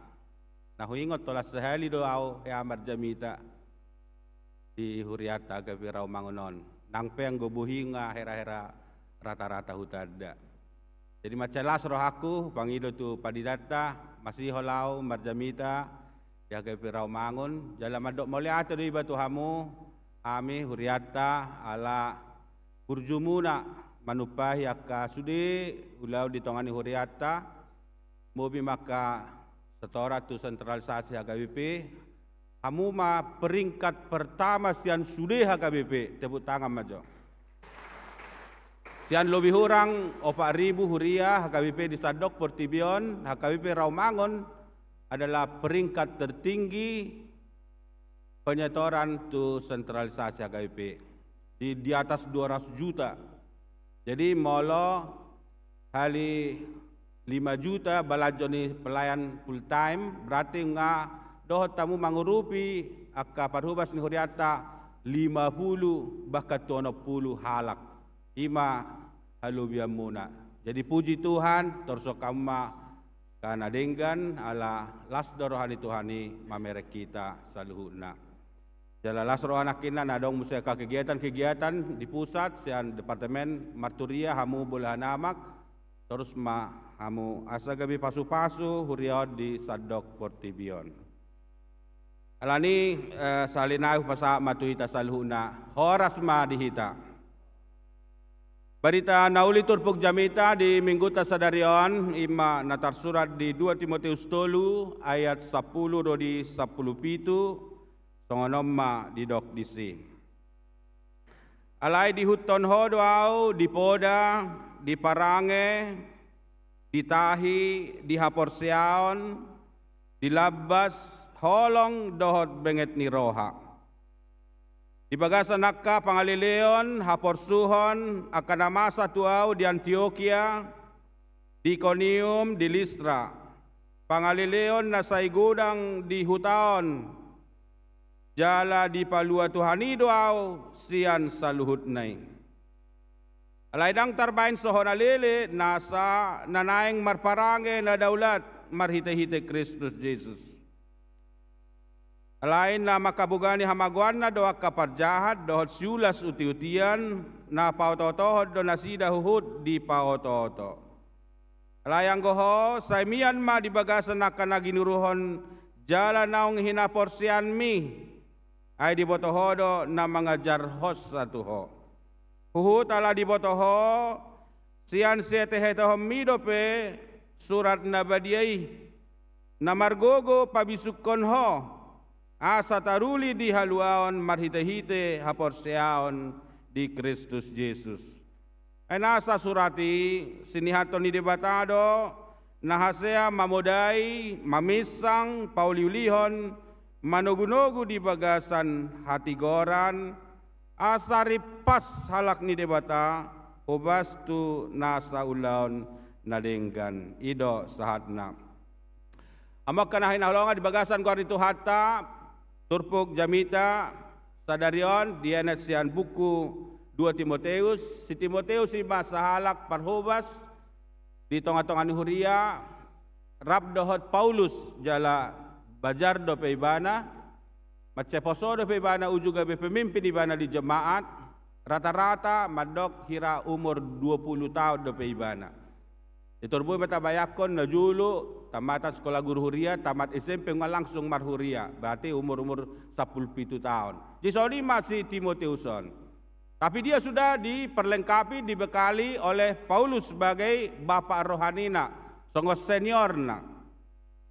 na huingot, holan sahali do au hea marjamita di hurianta H K B P Rawamangun on. Nang pe anggo bohi nga hera-hera rata-rata hutanda. Jadi mansai las rohangku pangido tu panditanta, masihol au marjamita di H K B P Rawamangun, jala mandok mauliate do iba tu hamu, hami hurianta, ala burjumuna manumpahi angka sude ulaon di tonga ni hurianta, mobi ma angka setoran tu sentralisasi H K B P, hamu ma peringkat pertama sian sude H K B P, tepuk tangan ma jo. Sian lobi hurang opat ribu huria H K B P di sandok portibi on, H K B P Rawamangun adalah peringkat tertinggi penyetoran tu sentralisasi H K B P. Di, di atas dua ratus juta. Jadi molo hali lima juta balanjo ni pelayan full time, berarti nga dohot hamu mangurupi angka parhobas ni hurianta lima puluh bahkan tu onom puluh halak. I ma halobianmuna. Jadi puji Tuhan, torus hamu ma angka na denggan, ala las do roha ni Tuhan i mamereng hita saluhutna. Jala las roha nangkinna na adong muse angka kegiatan-kegiatan di pusat sian departemen marturia, hamu bolahan amak, torus ma hamu asa gabe pasu-pasu huria on di sandok portibi on. Alani, eh, sahali nai hupasahat ma tu hita saluhutna, horas ma di hita. Barita na uli turpuk jamita di mingguta sadari on, i ma na tarsurat di dua Timoteus tolu ayat sampulu ro di sampulu pitu, songon on ma didok disi. Alai diihuthon ho do au di poda, di parange, di tahi, di haporseaon, di lambas, holong dohot benget ni roha. Di bagasan angka pangaleleon haporsuhon angka na masa tu au di Antiokia, di Ikonium, di Listra, pangaleleon na sai godang di huta on, jala dipalua Tuhan i do au sian saluhutna i. Alai ndang tarbaen so hona lele nasa na naeng marparange na daulat marhite-hite Kristus Jesus. Alai na mangkabogani hamagoanna do angka parjahat dohot siulas uti-utian, na paoto-otohon do nasida huhut dipaoto-oto. Alai anggo ho, sai mian ma di bagasan angka na ginuruhon jala naung hinaporseaonmi, ai diboto ho do na mangajarhonsa tu ho. Huhut ala diboto ho, sian sihetehonmi dope surat na badia i, na margogo pabisukkon ho, asa taruli di haluaon marhite-hite haporseaon di Kristus Jesus. Ai nasa surat i sinihathon ni Debata do na hasea mamodai, maminsang, pauliulihon, manogunogu di bagasan hatigoran, asa rimpas halak ni Debata hobas tu nasa ulaon na denggan. I do sahatna. Amang angka na hinaholongan di bagasan goar ni Tuhanta, turpuk jamita sadari on dienet sian buku dua Timoteus. Si Timoteus i ma sahalak parhobas di tongatonga ni huria, rap dohot Paulus jala bajar dope ibana, mansai poso dope ibana uju gabe pemimpin ibana di jemaat, ratarata mandok hira umur dua pulu taon dope ibana. Jadi tor boi ma tabayangkon na jolo tamatan sekolah guru huria, tamat S M P nunga langsung marhuria, berarti umur-umur sampulu pitu taon. Jadi songon i ma si Timoteus on. Tapi dia sudah diperlengkapi, dibekali oleh Paulus sebagai bapak rohanina, songon seniorna.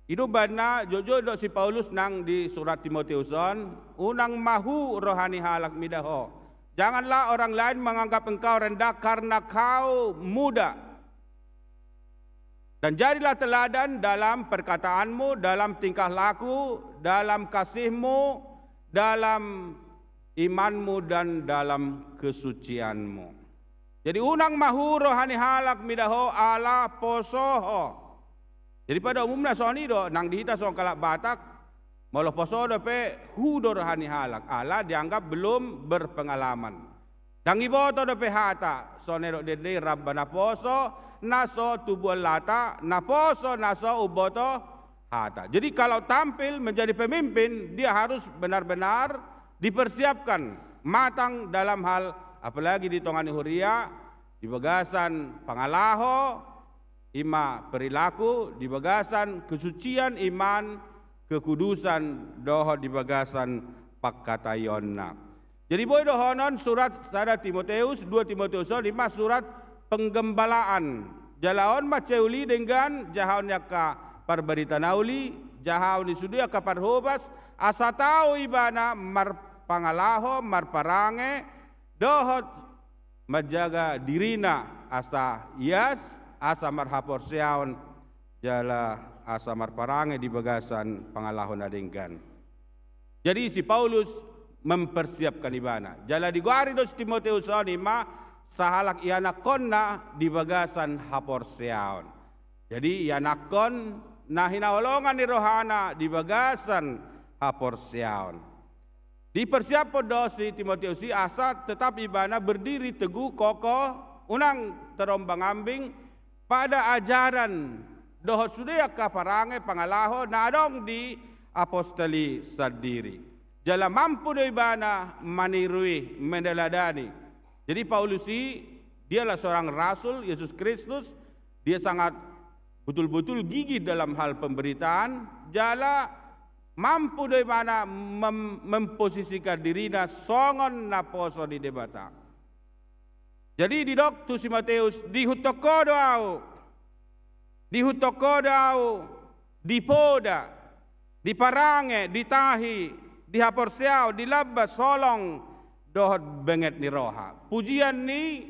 I do umbahen na jotjot didok si Paulus nang di surat Timoteus on, unang mahu roha ni halak mida ho. Janganlah orang lain menganggap engkau rendah karena kau muda. Dan jadilah teladan dalam perkataanmu, dalam tingkah laku, dalam kasihmu, dalam imanmu, dan dalam kesucianmu. Jadi unang mahu roha ni halak mida ho ala poso ho. Jadi pada umumna songon i do nang di hita songon halak Batak, molo poso dope hu do roha ni halak ala dianggap belum berpengalaman. Ndang iboto dope hata, songon na didok dende, ramba na poso na so tubuan lata, na poso na so umboto hata. Jadi kalau tampil menjadi pemimpin, dia harus benar-benar dipersiapkan matang dalam hal, apalagi di tonga ni huria, di bagasan pangalaho, i ma perilaku, di bagasan kesucian iman, kekudusan, dohot di bagasan pangkataionna. Jadi boi dohonon surat sada Timoteus, dua Timoteus on, i ma surat penggembalaan. Jala on mansai uli denggan jahaon ni angka parbarita na uli, jahaon ni sude angka parhobas, asa tau ibana marpangalaho, marparange, dohot manjaga dirina asa ias, asa marhaporseaon, jala asa marparange di bagasan pangalaho na denggan. Jadi si Paulus mempersiapkan ibana. Jala digoari do si Timoteus on i ma sahalak ianakkonna di bagasan haporseaon. Jadi ianakkon na hinaholongan ni rohana di bagasan haporseaon. Dipersiaphon do si Timoteus i asa tetap ibana berdiri teguh kokoh, unang terombang-ambing pada ajaran dohot sude angka parange pangalaho na adong di apostel i sandiri. Jala mampu do ibana maniru i, meneladani. Jadi Paulus i, dialah seorang rasul Yesus Kristus, dia sangat betul-betul gigih dalam hal pemberitaan, jala mampu do ibana mem-, memposisikan dirina songon na poso ni Debata. Jadi didok tu si Timoteus, diihuthon ho do ahu, diihuthon ho do ahu, dipoda, diparange, ditahi, dihaporseaon, dilambas holong dohot benget ni roha. Pujian ni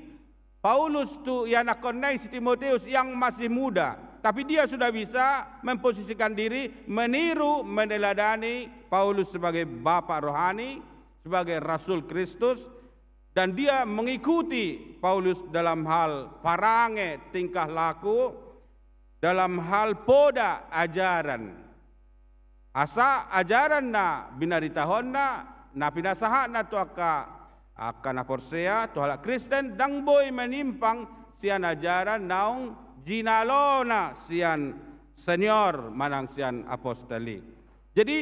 Paulus tu ianakkonna i si Timoteus yang masih muda, tapi dia sudah bisa memposisikan diri, meniru, meneladani Paulus sebagai bapak rohani, sebagai rasul Kristus, dan dia mengikuti Paulus dalam hal parange, tingkah laku, dalam hal poda ajaran. Asa ajaran na binaritahonna, na pinasahatna tu angka, angka na porsea, tu halak Kristen, ndang boi menyimpang sian ajaran naung jinalona sian senior manang sian apostel i. Jadi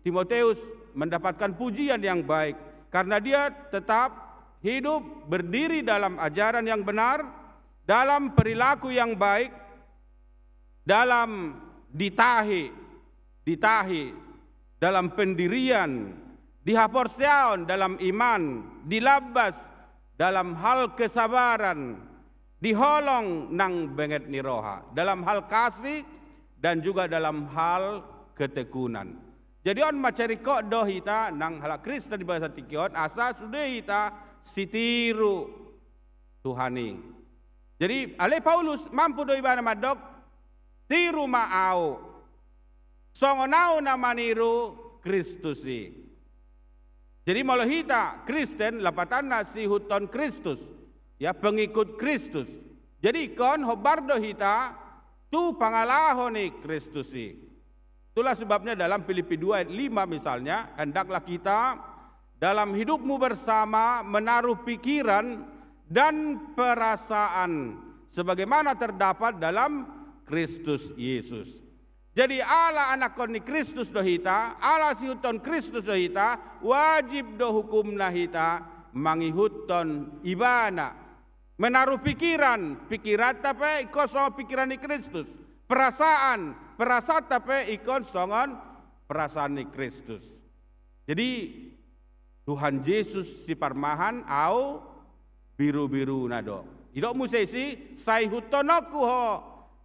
Timoteus mendapatkan pujian yang baik karena dia tetap hidup berdiri dalam ajaran yang benar, dalam perilaku yang baik, dalam ditahi, ditahi, dalam pendirian, di haporseaon, dalam iman, di lambas, dalam hal kesabaran, di holong nang benget ni roha, dalam hal kasih, dan juga dalam hal ketekunan. Jadi on mansai ringkot do hita nang halak Kristen di bagasan tingki on, asa sude hita sitiru Tuhan i. Jadi alai Paulus mampu do ibana mandok, tiru ma ahu, songon ahu na maniru Kristus i. Jadi molo hita Kristen, lapatanna siihuthon Kristus, ya, pengikut Kristus. Jadi ingkon hombar do hita tu pangalaho ni Kristus i. Itulah sebabnya dalam Filipi dua ayat lima misalnya, hendaklah kita dalam hidupmu bersama menaruh pikiran dan perasaan sebagaimana terdapat dalam Kristus Yesus. Jadi ala anakkon ni Kristus do hita, ala siihuthon Kristus do hita, wajib do hukumna hita mangihuthon ibana. Menaruh pikiran, pikiranta pe ingkon songon pikiran ni Kristus. Perasaan, perasaanta pe ingkon songon perasaan ni Kristus. Jadi Tuhan Jesus siparmahan, ahu birubiruna do. Didok muse disi, sai ihuthononku ho,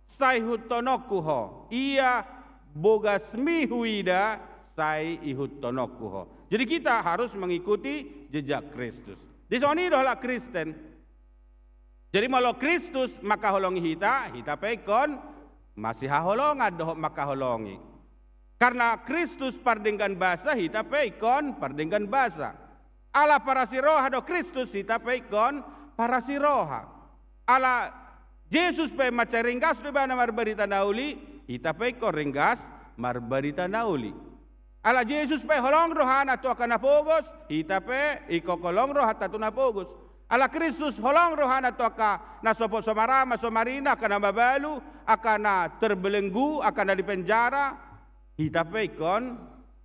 sai ihuthononku ho. Ia bogasmi huida, sai ihuthononku ho. Jadi kita harus mengikuti jejak Kristus. Jadi songon i do halak Kristen. Jadi molo Kristus mangkaholongi hita, hita pe ingkon masihaholongan dohot mangkaholongi. Karna Kristus pardenggan basa, hita pe ingkon pardenggan basa. Ala parasi roha do Kristus, hita pe ingkon parasi roha. Ala Jesus pe mansai ringgas do ibana marbarita na uli, hita pe ingkon ringgas marbarita na uli. Ala Jesus pe holong rohana tu angka na pogos, hita pe ingkon holong rohanta tu na pogos. Ala Kristus holong rohana tu angka na so poso marama, so marina, angka na mabalu, angka na terbelenggu, angka na di penjara, hita pe ingkon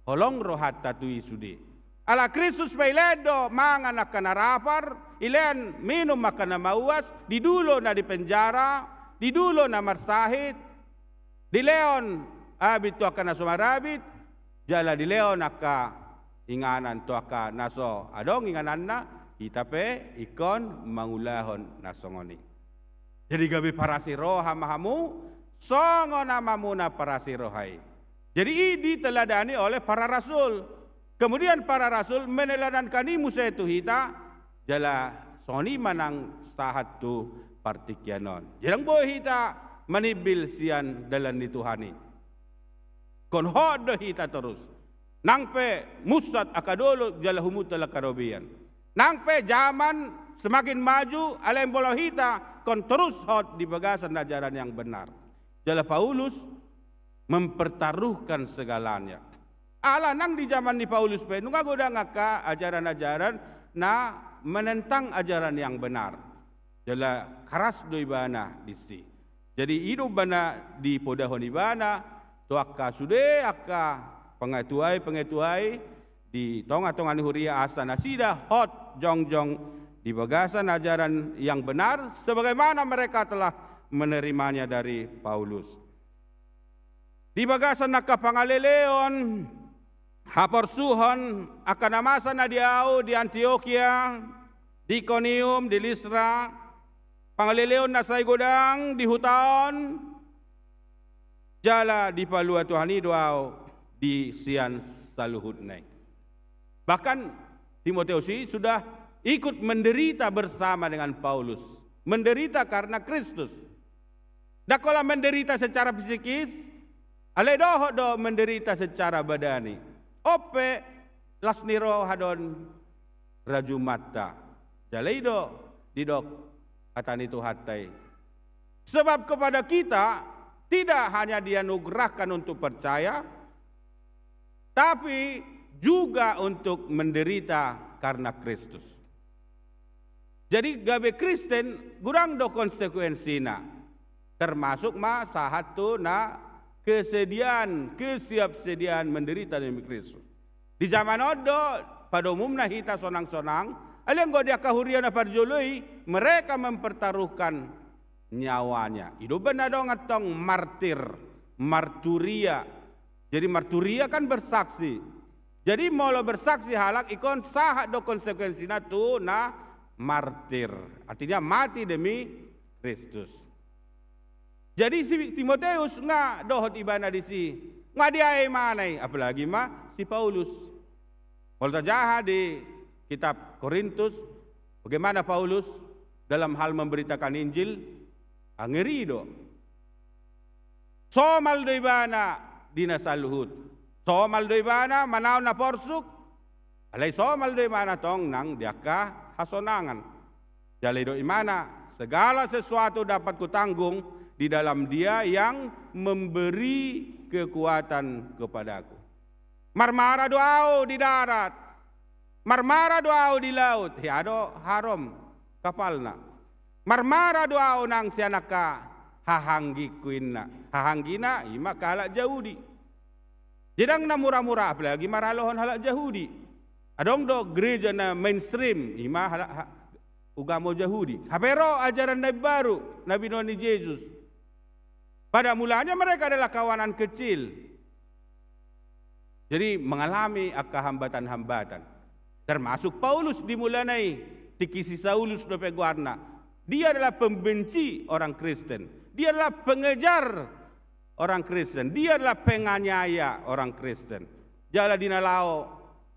holong rohanta tu i sude. Ala Kristus pe ilean do mangan angka na rapar, ilean minum angka na mauas, didulo na di penjara, didulo na marsahit, dilehon abit tu angka na so marabit, jala dilehon angka inganan tu angka na so adong ingananna, hita pe ingkon mangulahon na songon i. Jadi gabe parasi roha ma hamu, songon amamuna parasi roha i. Jadi i diteladani oleh para rasul. Kemudian para rasul meneladankan i muse tu hita, jala songon i ma nang sahat tu partingkian on. Jadi ndang boi hita manimbil sian dalan ni Tuhan i. Ingkon hot do hita torus. Nang pe munsat angka dolok jala humuntal angka robean. Nang pe zaman semakin maju, alai molo hita ingkon torus hot di bagasan ajaran yang benar. Jala Paulus mempertaruhkan segalanya. Ala nang di zaman ni Paulus pe nunga godang angka ajaran-ajaran na menentang ajaran yang benar. Jala karas do ibana disi. Jadi i do umbahen na dipodahon ibana tu angka sude angka pengetuai-pengetuai di tonga-tonga ni huria asa nasida hot jongjong di bagasan ajaran yang benar sebagaimana mereka telah menerimanya dari Paulus. Di bagasan angka pangaleleon, haporsuhon, angka na masa na di ahu di Antiokia, di Ikonium, di Listra, pangaleleon na sai godang di huta on, jala dipalua Tuhan i do ahu di sian saluhutna i. Bahkan Timoteus i sudah ikut menderita bersama dengan Paulus. Menderita karena Kristus. Ndang holan menderita secara psikis, alai dohot do menderita secara badani. On pe las ni roha do on rajumanta. Jala i do didok hata ni Tuhanta i. Sebab kepada kita tidak hanya dianugerahkan untuk percaya, tapi juga untuk menderita karena Kristus. Jadi gabe Kristen godang do konsekuensina, termasuk ma sahat tu na kesediaan, kesiapsediaan menderita demi Kristus. Di zaman on do pada umumna hita sonang-sonang, alai anggo di angka huria na parjolo i, mereka mempertaruhkan nyawanya. I do umbahen na adong antong martir, marturia. Jadi marturia kan bersaksi. Jadi molo bersaksi halak ingkon sahat do konsekuensina tu na martir. Artinya mati demi Kristus. Jadi si Timoteus nga dohot ibana disi, nga diae ibana i, apalagi ma si Paulus. Molo tajaha di kitab Korintus, bagaimana Paulus dalam hal memberitakan Injil, ah, ngeri do. Somal do ibana di na saluhut. Somal do ibana manaon na porsuk. Alai somal do ibana tong nang di angka hasonangan. Jala didok ibana, segala sesuatu dapat kutanggung di dalam Dia yang memberi kekuatan kepadaku. Marmara do ahu di darat, marmara do ahu di laut, hea do harom kapalna. Marmara do ahu nang sian angka hahanggingku, inna. Hahanggina i ma angka halak Jahudi. Jadi ndang na mura-mura, apalagi maralohon halak Jahudi. Adong do gereja na mainstream, i ma halak ha-, ugamo Jahudi. Hape ro ajaran na imbaru na binoan ni Jesus. Pada mulanya mereka adalah kawanan kecil. Jadi mengalami angka hambatan-hambatan. Termasuk Paulus di mulana i, tingki si Saulus dope goarna. Dia adalah pembenci orang Kristen. Dia adalah pengejar orang Kristen. Dia adalah penganiaya orang Kristen. Jala di na laho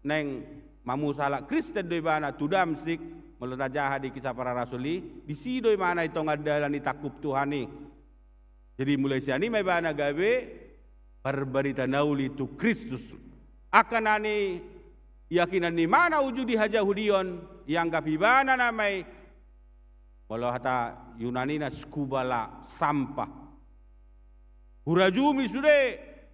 naeng mamusa halak Kristen do ibana tu Damsyik, molo tajaha di Kisah Para Rasul i, disi do ibana i tonga dalan i tangkup Tuhan i. Jadi mulai sian i ma ibana gabe parbarita na uli tu Kristus. Angka na niyakinan ni ibana uju di hajahudion, ianggap ibana nama i, molo hata Yunanina, skubala, sampah. Hurajumi sude,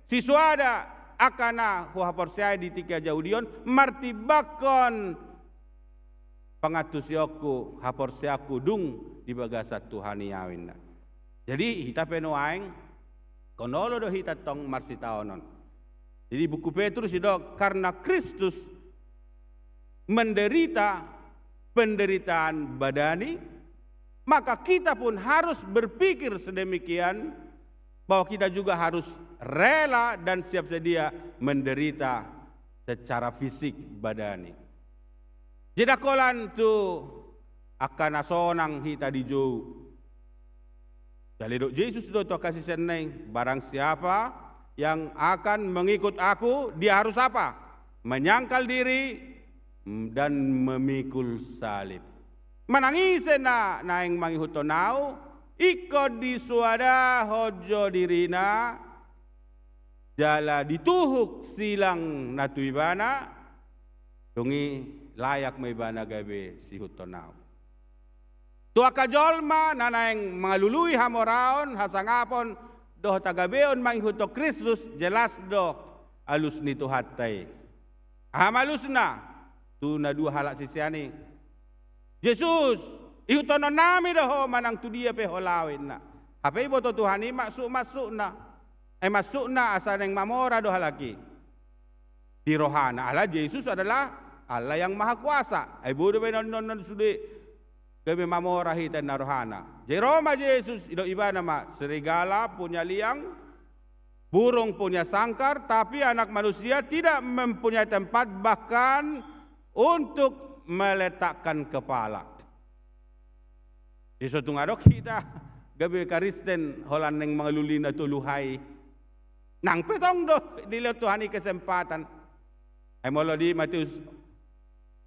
sisoada, angka na huhaporseai di tingki hajahudion, martimbangkon pangantusionku, haporseaonku dung di bagasan Tuhan i ahu, inna. Jadi hita pe nuaeng, ingkon olo do hita tong marsitaonon. Jadi buku Petrus didok, karena Kristus menderita penderitaan badani, maka kita pun harus berpikir sedemikian bahwa kita juga harus rela dan siap sedia menderita secara fisik badani. Jadi holan tu angka na sonang hita di jou. Jala didok Jesus do tu angka siseanna i, barang siapa yang akan mengikut aku, dia harus apa? Menyangkal diri, mm, dan memikul salib. Manang ise na naeng mangihuthon ahu, ingkon disoadahon jo dirina, jala dituhuk silang na tu ibana, dung i layak ma ibana gabe siihuthon ahu. Tu angka jolma na naeng mangalului hamoraon, hasangapon, dohot hagabeon mangihuthon Kristus, jelas do alus ni Tuhanta i. Aha ma alusna? Tu na dua halak sisean i. Jesus, ihuthononnami do ho manang tu dia pe ho laho, inna. Hape iboto Tuhan i maksud-maksudna. Ai maksudna asa naeng mamora do halak i di rohana. Ala Jesus adalah Allah yang Maha Kuasa. Ai boi do baen on, on, on sude gabe mamora hita, inna rohana. Jadi ro ma Jesus, didok ibana ma, serigala punya liang, burung punya sangkar, tapi Anak Manusia tidak mempunyai tempat bahkan untuk meletakkan kepala. Di so tung adong hita gabe Kristen holan naeng mangalului na tolu ha i. Nang pe tong do dilehon Tuhan i kesempatan. Ai molo di Matius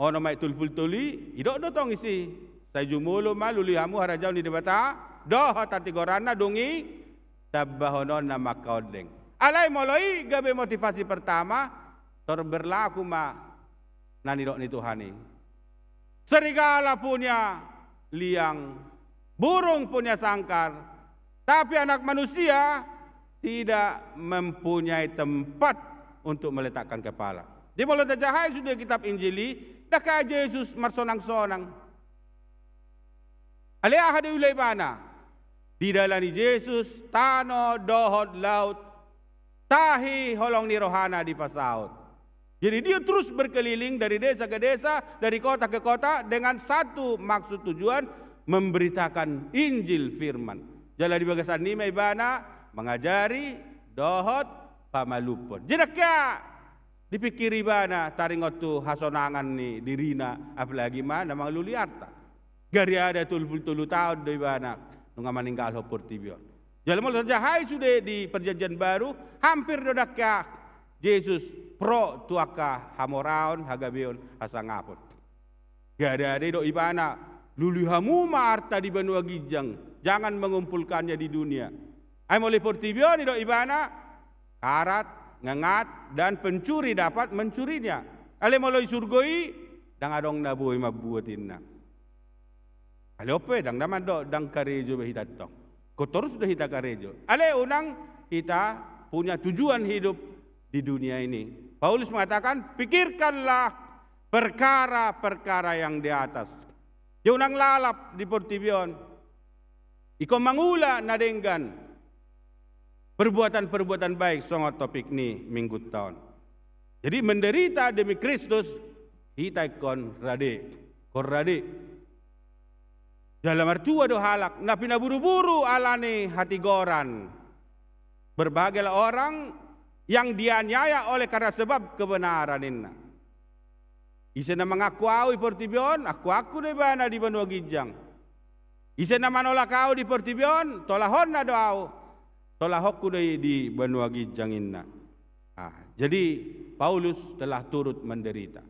onom ayat tolu pulu tolu i, didok do tong disi, sai jumolo ma lului hamu harajaon ni Debata dohot hatigoranna, dung i tambahononna ma angka ondeng. Alai molo i gabe motivasi pertama, tor berlaku ma na nidok ni Tuhan i. Serigala punya liang, burung punya sangkar, tapi Anak Manusia tidak mempunyai tempat untuk meletakkan kepala. Jadi molo tajaha i sude kitab Injil i, ndang hea Jesus marsonang-sonang. Alai aha do diula ibana? Didalani Jesus tano dohot laut, tahi holong ni rohana dipasaut. Jadi dia terus berkeliling dari desa ke desa, dari kota ke kota dengan satu maksud tujuan, memberitakan Injil firman. Jala di bagasan i ma ibana mangajari dohot pamalumhon. Jadi ndang hea dipikiri ibana taringot tu hasonangan ni dirina, apalagi ma na mangalului arta. Gariada tolu pulu tolu taon do ibana nunga maninggalhon portibi on. Jala molo tajaha i sude di Perjanjian Baru, hampir do ndang hea Jesus pro tu angka hamoraon, hagabeon, hasangapon. Gariada didok ibana, Lului hamu ma arta di banua ginjang, jangan mengumpulkannya di dunia. Ai molo i portibi on, didok ibana, karat, ngengat, dan pencuri dapat mencurinya. Alai molo i surgo i, ndang adong na boi mambuat, inna. Alai on pe, ndang na mandok ndang karejo be hita tong. Ingkon torus do hita karejo. Alai unang hita punya tujuan hidup di dunia ini. Paulus mengatakan, pikirkanlah perkara-perkara yang di atas. Ia unang lalap di portibi on. Ingkon mangula na denggan, perbuatan-perbuatan baik, songon topik ni minggunta on. Jadi menderita demi Kristus, hita ingkon rade, ingkon rade. Jala martua do halak na pinaburu-buru ala ni hatigoran. Berbahagialah orang yang dianiaya oleh karena sebab kebenaran, inna. Ise na mangaku au i portibi on, akuanku do ibana di banua ginjang. Ise na manolak au di portibi on, tolahonna do au, tolahonku do i di banua ginjang, inna. Ah, jadi Paulus telah turut menderita.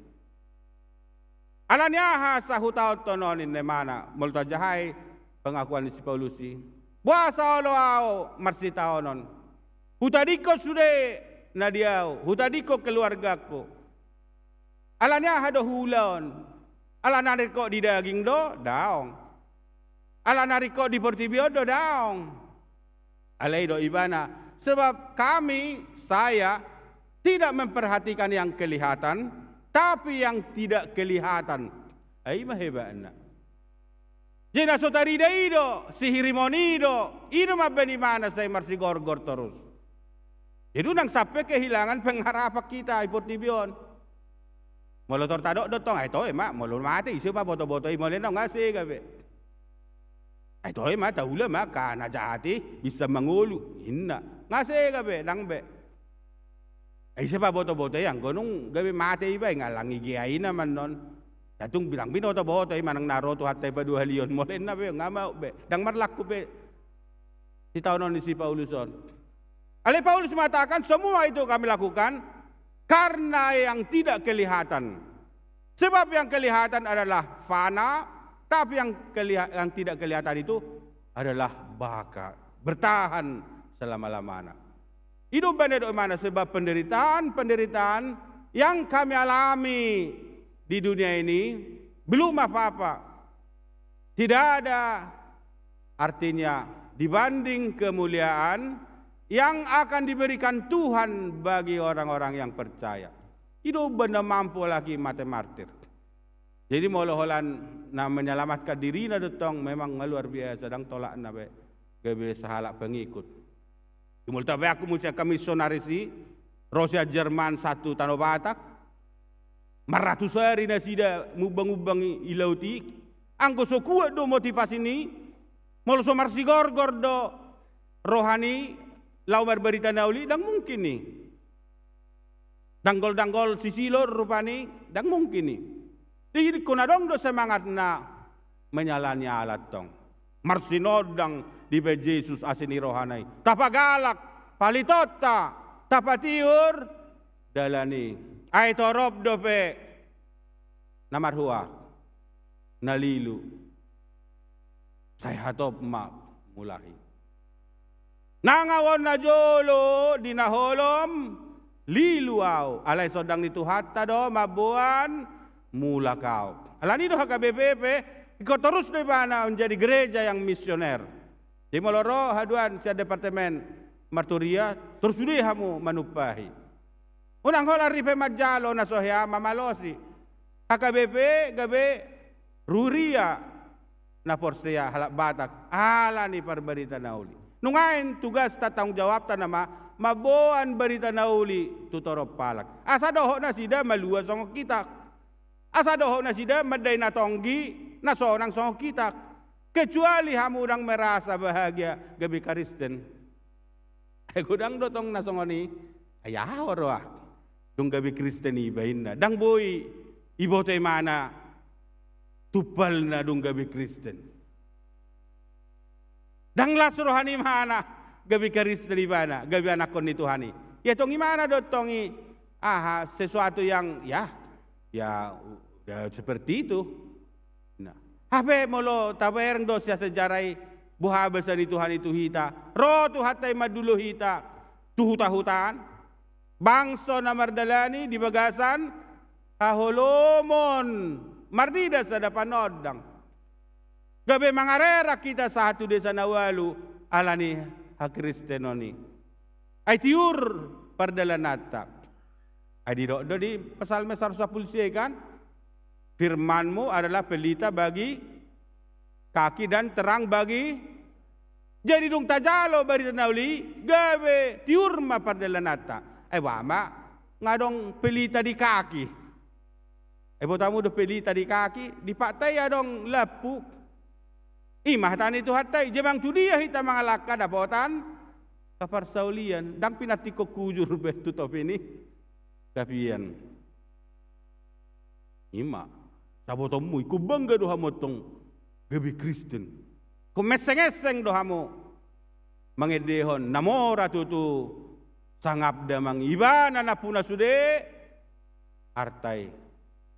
Ala ni aha sa hutaonhon on, inna ibana, molo tajaha i pengakuan ni si Paulus i. Boasa olo au marsitaonon? Hutadingkon sude na di au, hutadingkon keluargangku. Ala ni aha do huula on? Ala na ringkot di daging do? Daong. Ala na ringkot di portibi on do? Daong. Alai didok ibana, sebab kami, saya, tidak memperhatikan yang kelihatan, tapi yang tidak kelihatan. Ai i ma hebatna. Jadi na so tarida i do, sihirimonta i do, i do mambaen ibana sai marsigorgor torus. Jadi unang sampe kehilangan pengharapan hita i portibi on. Molo tor tadok do tong, ai toe ma, molo mate ise paboto-boto i, molo ninna, nga sega be. Ai toe ma, taula ma, angka na jahat i bisa mangolu, inna. Nga sega be, ndang be. Ai ise paboto-boto i, anggo nunga gabe mate iba, nga lang i gea i na mannon. Ia tung bilang binoto-boto i manang na ro Tuhanta i paduahalion, molo ninna be, nga mau be, ndang marlaku be sitaonon ni si Paulus on. Alai Paulus mengatakan, semua itu kami lakukan karena yang tidak kelihatan. Sebab yang kelihatan adalah fana, tapi yang keliha-, yang tidak kelihatan itu adalah baka, bertahan selama-lamana. I do umbahen didok ibana, sebab penderitaan-penderitaan yang kami alami di dunia ini belum apa-apa. Tidak ada artinya dibanding kemuliaan yang akan diberikan Tuhan bagi orang-orang yang percaya. I do umbahen na mampu halak i mate martir. Jadi molo holan na menyelamatkan dirina do tong, memang nga luar biasa, ndang tolapna be gabe sahalak pengikut. Molo tabaen muse angka misionaris i, ro sian Jerman sahat tu Tano Batak, marratus ari nasida mumbang-umbang i, i laut i, anggo so kuat do motivasina i, molo so marsigorgor do rohana i laho marbarita na uli, ndang mungkin i. Danggol-danggol sisilo rupani, ndang mungkin i. Jadi ingkon adong do semangatna menyalani ala tong. Marsinondang dibaen Jesus asi ni rohana i. Tapagalak palitonta, tapatiur dalan i. Ai torop dope na marhoak, na lilu, sai hatop ma mulak i. Nang ahu on najolo di na holom, lilu ahu. Alai sondang ni Tuhanta do mamboan mulak ahu. Alani do H K B P pe ingkon torus do ibana menjadi gereja yang misioner. Jadi molo ro haduan sian departemen marturia, torus sude hamu manumpahi. Unang holan ripe manjalo na so hea mamalosi. H K B P gabe huria na porsea halak Batak ala ni parbarita na uli. Nuaeng tugasta, tanggung jawabta nama mamboan barita na uli tu torop halak. Asa dohot nasida malua songon hita. Asa dohot nasida mandai na tonggi, na sonang songon hita. Kecuali hamu ndang merasa bahagia gabe Kristen. Ai godang do tong na songon i. Ai aha ho roha? Dung gabe Kristen iba, inna. Ndang boi iboto ibana tumpalna dung gabe Kristen. Ndang las rohana ibana gabe Kristen ibana, gabe anakkon ni Tuhan i. Ia tong ibana do tong i, aha, sesuatu yang, ya, ya, udah seperti itu. Nah, Hape molo tabereng do sian sejarah i, boha basa ni Tuhan i tu hita, ro Tuhanta i mandulo hita tu huta-hutaan, bangso na mardalani di bagasan haholomon, marnida sada panondang. Gabe mangarerak hita sahat tu desa na ualu ala ni hakristenon i. Ai tiur pardalananta. Ai didok do di Psalmen saratus sampulu sia kan, firman-Mu adalah pelita bagi kaki dan terang bagi. Jadi dung tajalo barita na uli, gabe tiur ma pardalananta. Ai boha ma nga adong pelita di kaki. Ai boto hamu do pelita di kaki, di patta i adong lampu. I ma hata ni Tuhanta i, je manang tu dia hita mangalangka dapotan haparsaulian, ndang pinantikhon hujur be tu topi ni tapian. I ma, sabotonmu ingkon bangga do hamu antong gabe Kristen. Ingkon mengseng-engseng do hamu mangendehon na mora tutu, sangap damang ibana nampuna sude arta i.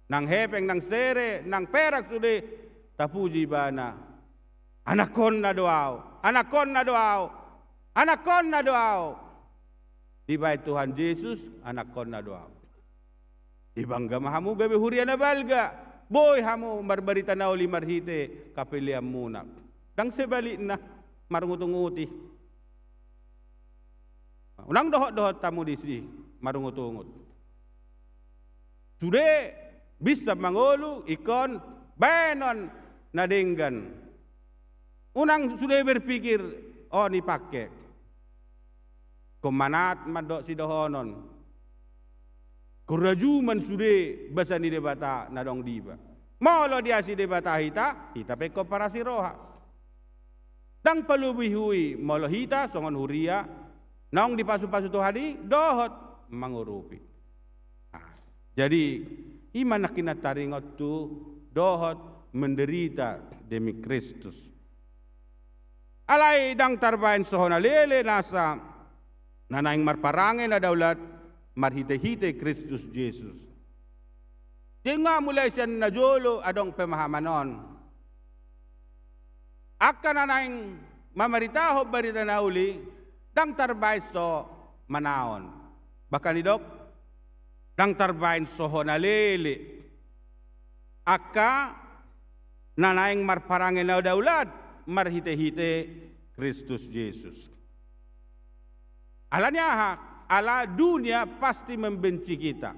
Nang hepeng, nang sere, nang perak sude tapuji ibana. Anakkonna do ahu, anakkonna do ahu, anakkonna do ahu. Dibaen Tuhan Jesus, anakkonna do ahu. Ai bangga ma hamu gabe huria na balga. Boi hamu marbarita na uli marhite kapeleanmuna. Ndang sebalikna, marungut-unguti. Unang dohot-dohot hamu disi marungut-ungut. Sude bisa mangolu ingkon baenon na denggan. Unang sude berpikir, o, nipangke. Ingkon manaat mandok sidohonon. Ingkon rajuma sude basa ni Debata na adong di iba. Molo diasi Debata hita, hita pe ingkon parasi roha. Ndang palubihui molo hita songon huria naung dipasu-pasu Tuhan i dohot mangurupi. Nah, jadi i ma nangkin na taringot tu dohot menderita demi Kristus. Alai ndang tarbaen soho na lele nasa na naeng marparange na daulat marhite-hite Kristus Jesus. Jadi nga mulai sian na jolo adong pemahaman on. Angka na naeng mamaritahon barita na uli, ndang tarbaen so manaon. Bahkan didok, ndang tarbaen soho na lele. Angka na naeng marparange na daulat marhite-hite Kristus Jesus. Ala ni aha? Ala dunia pasti membenci kita.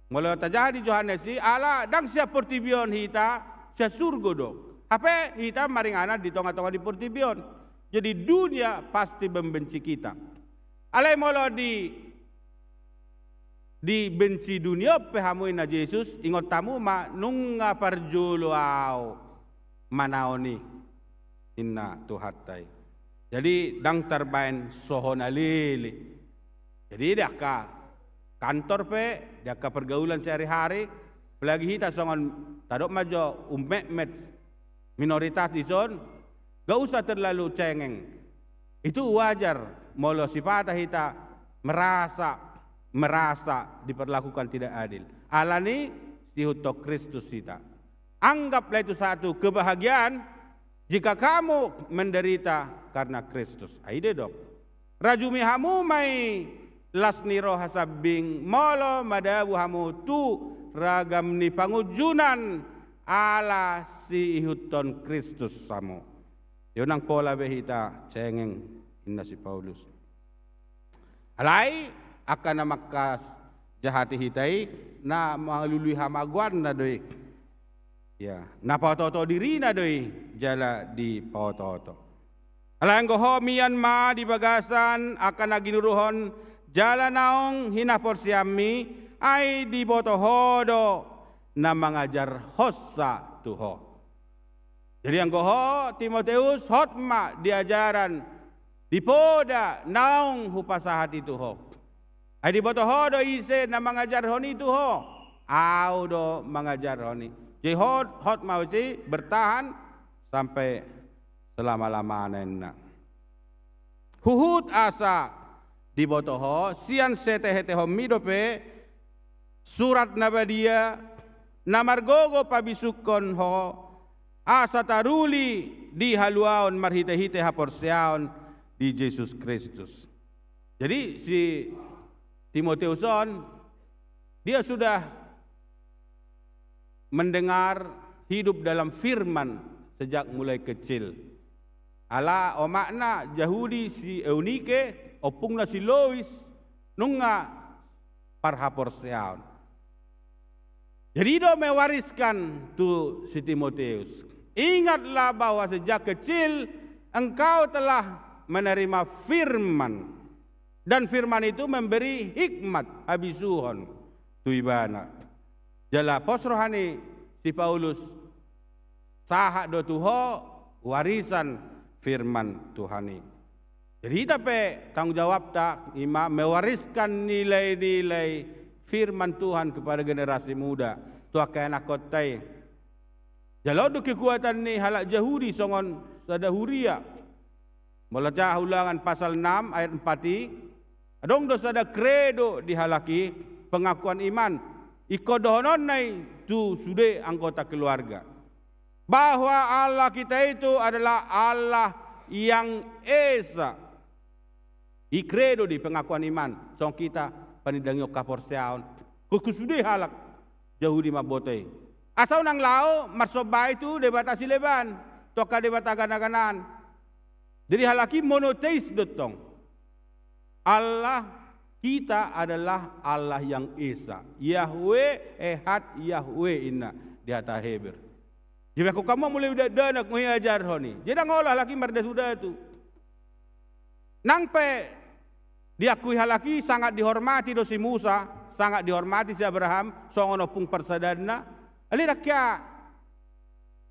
Molo tajaha di Johannes i, ala ndang sian portibi on hita, sian surgo do. Hape hita maringanan di tonga-tonga ni portibi on. Jadi dunia pasti membenci kita. Alai molo di, dibenci dunia on pe hamu ninna Jesus, ingot hamu ma nunga parjolo ahu manaon i, ninna Tuhanta i. Jadi ndang tarbaen soho na lele. Jadi di angka kantor pe, di angka pergaulan sehari-hari, apalagi hita songon tadok ma jo ummetmet, minoritas dison, gak usah terlalu cengeng. Itu wajar molo sipata hita merasa, merasa diperlakukan tidak adil. Ala ni siihuthon Kristus hita. Anggaplah itu satu kebahagiaan jika kamu menderita karena Kristus. Ai didok, rajumi hamu ma i las ni roha sambing molo madabu hamu tu ragam ni pangunjunan ala siihuthon Kristus hamu. Ia unang pola be hita cengeng, ninna si Paulus. Alai angka na mangkajahati hita i, na mangalului hamagoanna do i. Ia, na paoto-oto dirina do i jala dipaoto-oto. Alai anggo ho mian ma di bagasan angka na ginuruhon jala naung hinaporseaonmi, ai diboto ho do na mangajarhonsa tu ho. Jadi anggo ho Timoteus, hot ma di ajaran, di poda naung hupasahat i tu ho. Ai diboto ho do ise na mangajarhon i tu ho? Ahu do mangajarhon i. Jadi hot, hot ma disi, bertahan sampai selama-lamana, ninna. Huhut asa diboto ho, sian sihetehetehonmi dope Surat na Badia na margogo pabisukkon ho asa taruli di haluaon marhite-hite haporseaon di Jesus Kristus. Jadi si Timoteus on, dia sudah mendengar, hidup dalam firman sejak mulai kecil. Ala omakna Jahudi si Eunike, ompungna si Lois, nunga parhaporseaon. Jadi i do mewariskan tu si Timoteus. Ingatlah bahwa sejak kecil engkau telah menerima firman. Dan firman itu memberi hikmat, habisuhon, tu ibana. Jala pos roha ni si Paulus, sahat do tu ho warisan firman Tuhan i. Jadi hita pe tanggung jawabta ima mewariskan nilai-nilai firman Tuhan kepada generasi muda, tu angka ianakhonta i. Jala on do kekuatan ni halak Jahudi songon sada huria. Molo tajaha Ulangan pasal enam ayat empat i, adong do sada kredo di halak i, pengakuan iman, ingkon dohononna i tu sude anggota keluarga, bahwa Allah kita itu adalah Allah yang esa. I kredo di pengakuan iman, songon hita panindangihon haporseaon. Ingkon tu sude halak Jahudi mamboto i. Asa unang laho marsomba i tu debata sileban, tu angka debata gana-ganaan. Jadi halak i monoteis do tong. Allah kita adalah Allah yang esa. Yahweh, Ehad, Yahweh inna di hata Heber. Jadi ingkon hamu mulai dakdanak mangajari hami. Jadi ndang olo halak i mardatu-datu. Nang pe diakui halak i sangat dihormati do si Musa, sangat dihormati si Abraham, songon ompung parsadaanna, alai ndang hea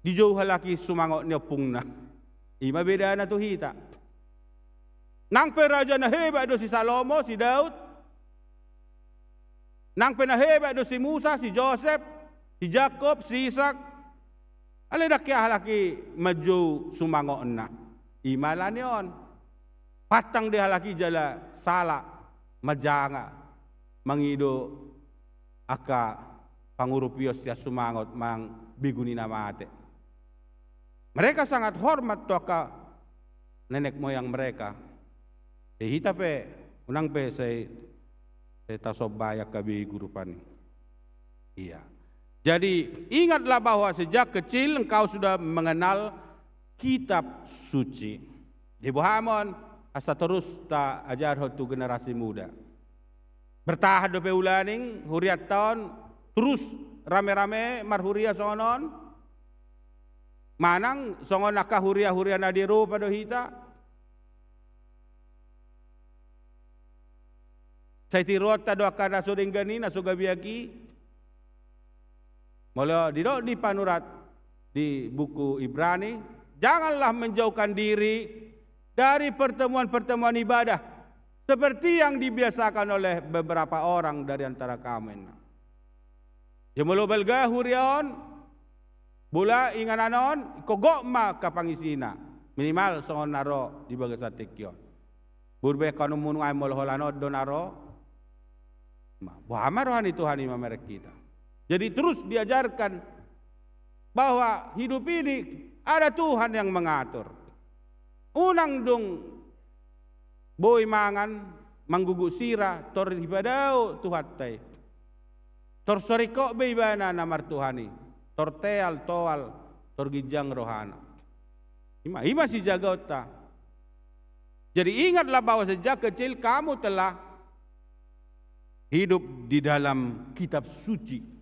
dijou halak i sumangot ni ompungna. Ima bedana tu hita. Nang pe raja na hebat do si Salomo, si Daud, nang pe na hebat do si Musa, si Josep, si Jakob, si Isak, alai ndang hea halak i manjou sumangotna. Ima alani on. Pantang do halak i jala sala manjanga, mangido angka pangurupion sian sumangot manang begu ni na mate. Mereka sangat hormat tu angka nenek moyang mereka. Jadi hita pe, unang pe sai, sai tasombai angka begu rupani. Iya. Jadi ingatlah bahwa sejak kecil engkau sudah mengenal kitab suci. Diboha ma on asa torus taajarhon tu generasi muda. Bertahan dope ulaning hurianta on, torus rame-rame marhuria songon on? Manang songon angka huria-huria na di Eropa do hita? Sai tiruonta do angka na so denggan i, na so gabeak i? Molo didok di panurat di buku Ibrani, janganlah menjauhkan diri dari pertemuan-pertemuan ibadah seperti yang dibiasakan oleh beberapa orang dari antara kamu, inna. Jadi molo balga huria on, bola inganan on, ingkon gok ma angka pangisina. Minimal songon na ro di bagasan tingki on. Boru be, angka anummu nuaeng molo holan on do na ro. Ma, boha ma roha ni Tuhan i mamereng hita. Jadi terus diajarkan bahwa hidup ini ada Tuhan yang mengatur. Unang dung boi mangan, manggugut sira, tor dipadao Tuhanta i. Tor so ringkot be ibana na martuhan i, tor teal, toal, tor ginjang rohana. Ima, ima sijagaonta. Jadi ingatlah bahwa sejak kecil kamu telah hidup di dalam kitab suci.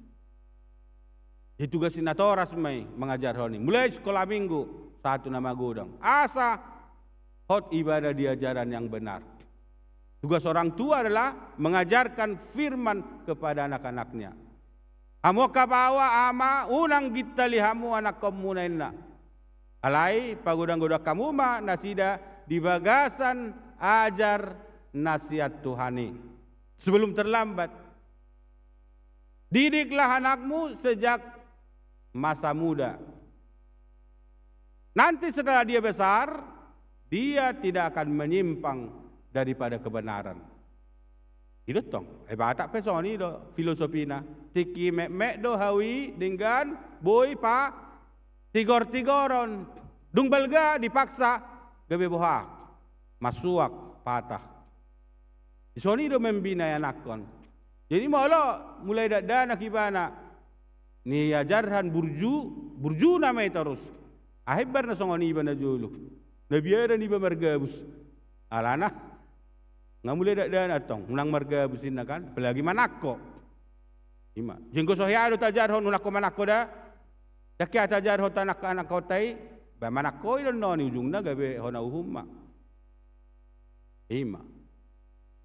Jadi tugas ni natoras ma i mangajarhon i. Mulai sekolah minggu sahat tu na magodang. Asa hot ibadah di ajaran yang benar. Tugas orang tua adalah mengajarkan firman kepada anak-anaknya. Hamu angka baoa, ama, unang gintali hamu anakkonmuna, inna. Alai pagodang-godang hamu ma nasida di bagasan ajar na sian Tuhan i. Sebelum terlambat, didiklah anakmu sejak masa muda. Nanti setelah dia besar, dia tidak akan menyimpang daripada kebenaran. I do tong, ai Batak pe songon i do filosofina. Tingki metmet do hau i denggan, boi pa tigor-tigoron, dung balga dipaksa, gabe boha, masuak, patah. Dison i do membina ianakhon. Jadi molo mulai dakdanak ibana, niajarhon burju, burju nama i torus. Aha imbar na songon iba na jolo. Na biaran iba margabus. Alana, nga mulai dakdanak tong, unang margabus inna kan, apalagi manangko. Ima. Jenggo so hea do tajarhon unang ho manangko da. Ndang hea tajarhon tu anak-anak hota i, ba manangko i do annon i ujungna gabe hona uhum ma. Ima.